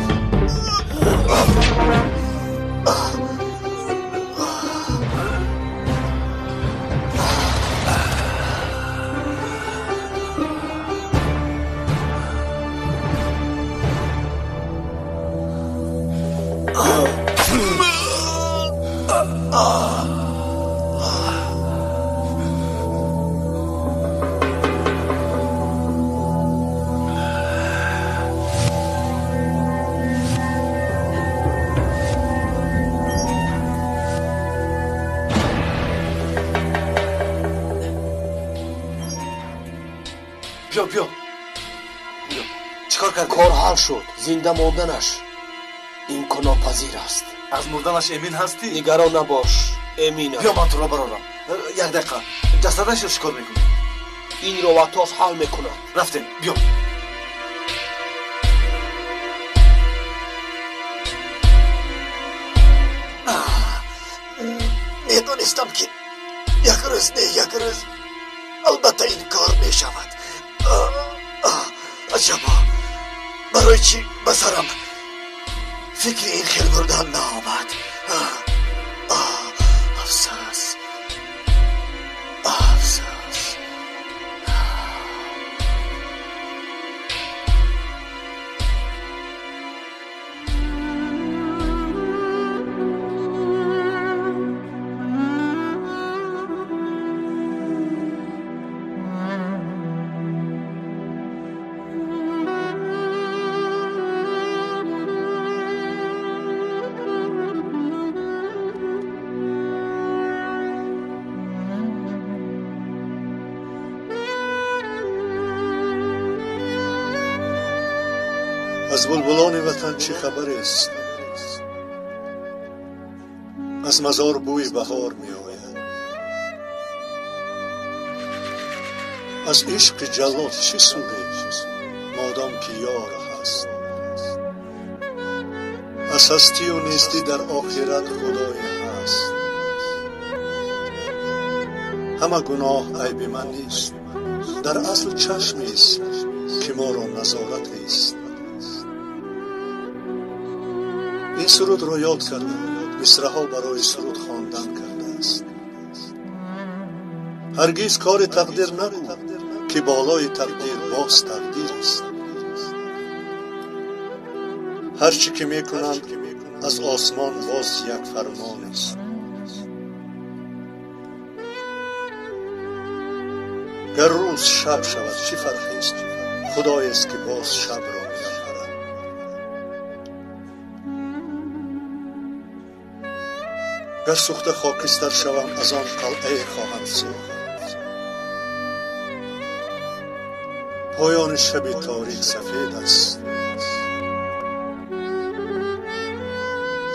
Биё, биё. Чикор кардӣ? Кор ҳал шуд. Зинда монданаш имконнопазир аст. Аз мурданаш эмин ҳастӣ? Нигарон набош, эминам. Биё, ман туро барорам. Як дақиқа. Ҷасадашро чикор мекунӣ? Инро Ватос ҳал мекунад. Рафтем, биё. Медонистам, ки як рӯз не як рӯз албатта ин кор мешавад. Аҷабо, барои чӣ ба сарам фикри ин хел мурдан наомад? Афсӯс, афсӯс. Аз булбулони ватан чӣ хабарест? Аз мазор бӯи баҳор меояд. Аз ишқи ҷаллод чӣ суде, модом ки ёр ҳаст? Аз ҳастию нестӣ дар охират худое ҳаст. Ҳама гуноҳ айби ман нест, дар асл чашмест, ки моро назорат аст. Ин сурудро ёд карда, мисраҳо барои суруд хондан кардааст. Ҳаргиз кори тақдир набуд, ки болои тақдир боз тақдир аст. Ҳар чӣ ки мекунанд, аз осмон боз як фармон аст. Гар рӯз шаб шавад, чӣ фарқест? Худоест, ки боз шабро меофарад. Гар сӯхта хокистар шавам, аз он қалъае хоҳам сохт. Поёни шаби торик сафед аст.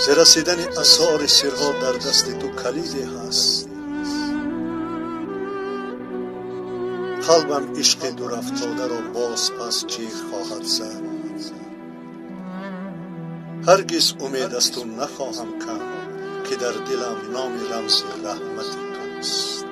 Зи расидани асори сирҳо дар дасти ту калиде ҳаст. Қалбам ишқи дурафтодаро боз пас ҷиғ хоҳад зад. Ҳаргиз умед аз ту нахоҳам кард, ки дар дилам номи рамзи раҳмати туст.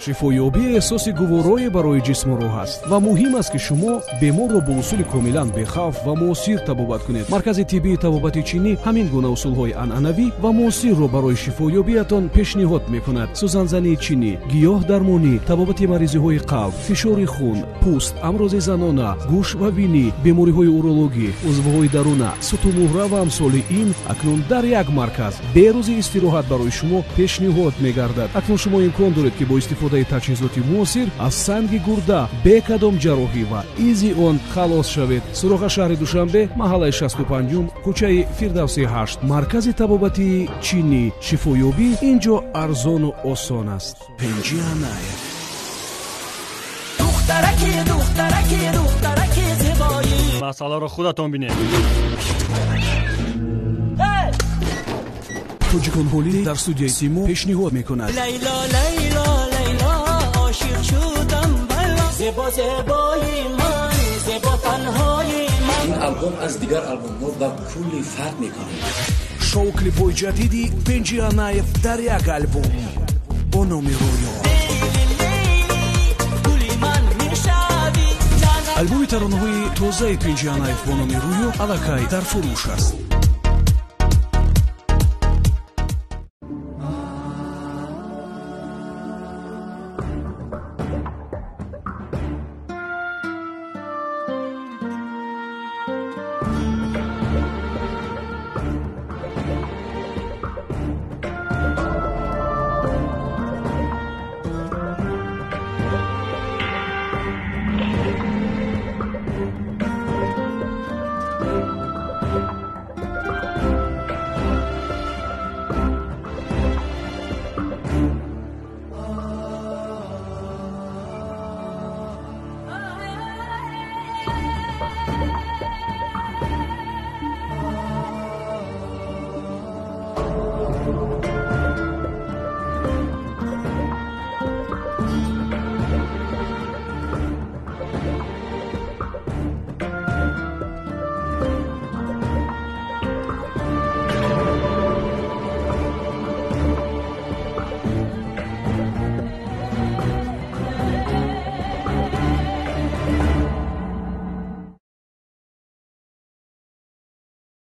Шифоёбӣ эҳсоси гуворое барои ҷисму рӯҳ аст ва муҳим аст, ки шумо беморро бо усули комилан бехавф ва муосир табобат кунед. Маркази тиббии табобати чинӣ ҳамин гуна усулҳои анъанавӣ ва муосирро барои шифоёбиятон пешниҳод мекунад. Сӯзанзании чинӣ, гиёҳдармонӣ, табобати маризиҳои қалб, фишори хун, пӯст, амрози занона, гӯш ва бинӣ, бемориҳои урологӣ, узвҳои даруна, сутумуҳра ва амсоли ин акнун дар як марказ бе рӯзи истироҳат барои шумо пешниҳод мегардад. Акнун шумо имкон доред, ки бо истифодаи таҷҳизоти муосир аз санги гурда бе кадом ҷарроҳӣ ва изи он халос шавед. Суроға: шаҳри Душанбе, маҳаллаи 65-ум, кӯчаи Фирдавси 8, маркази табобатии чинӣ. Шифоёбӣ ин ҷо арзону осон аст. Пенҷи Анаев. Масъаларо худатон бинед. Тоҷикон ҳолӣ дар студияи Симо пешниҳод мекунад. Лайло, Лайло, Лайло, ошиқ шудам бало, зебо, зебои ман, зебо танҳои ман. Ин албом аз дигар албомҳо ба кулли фарқ мекунад. Шоу клипҳои ҷадиди Пенҷи Анаев дар як албом бо номи Рӯё. Албоми таронаҳои тозаи Пенҷи Анаев бо номи Рӯё аллакай дар фурӯш аст.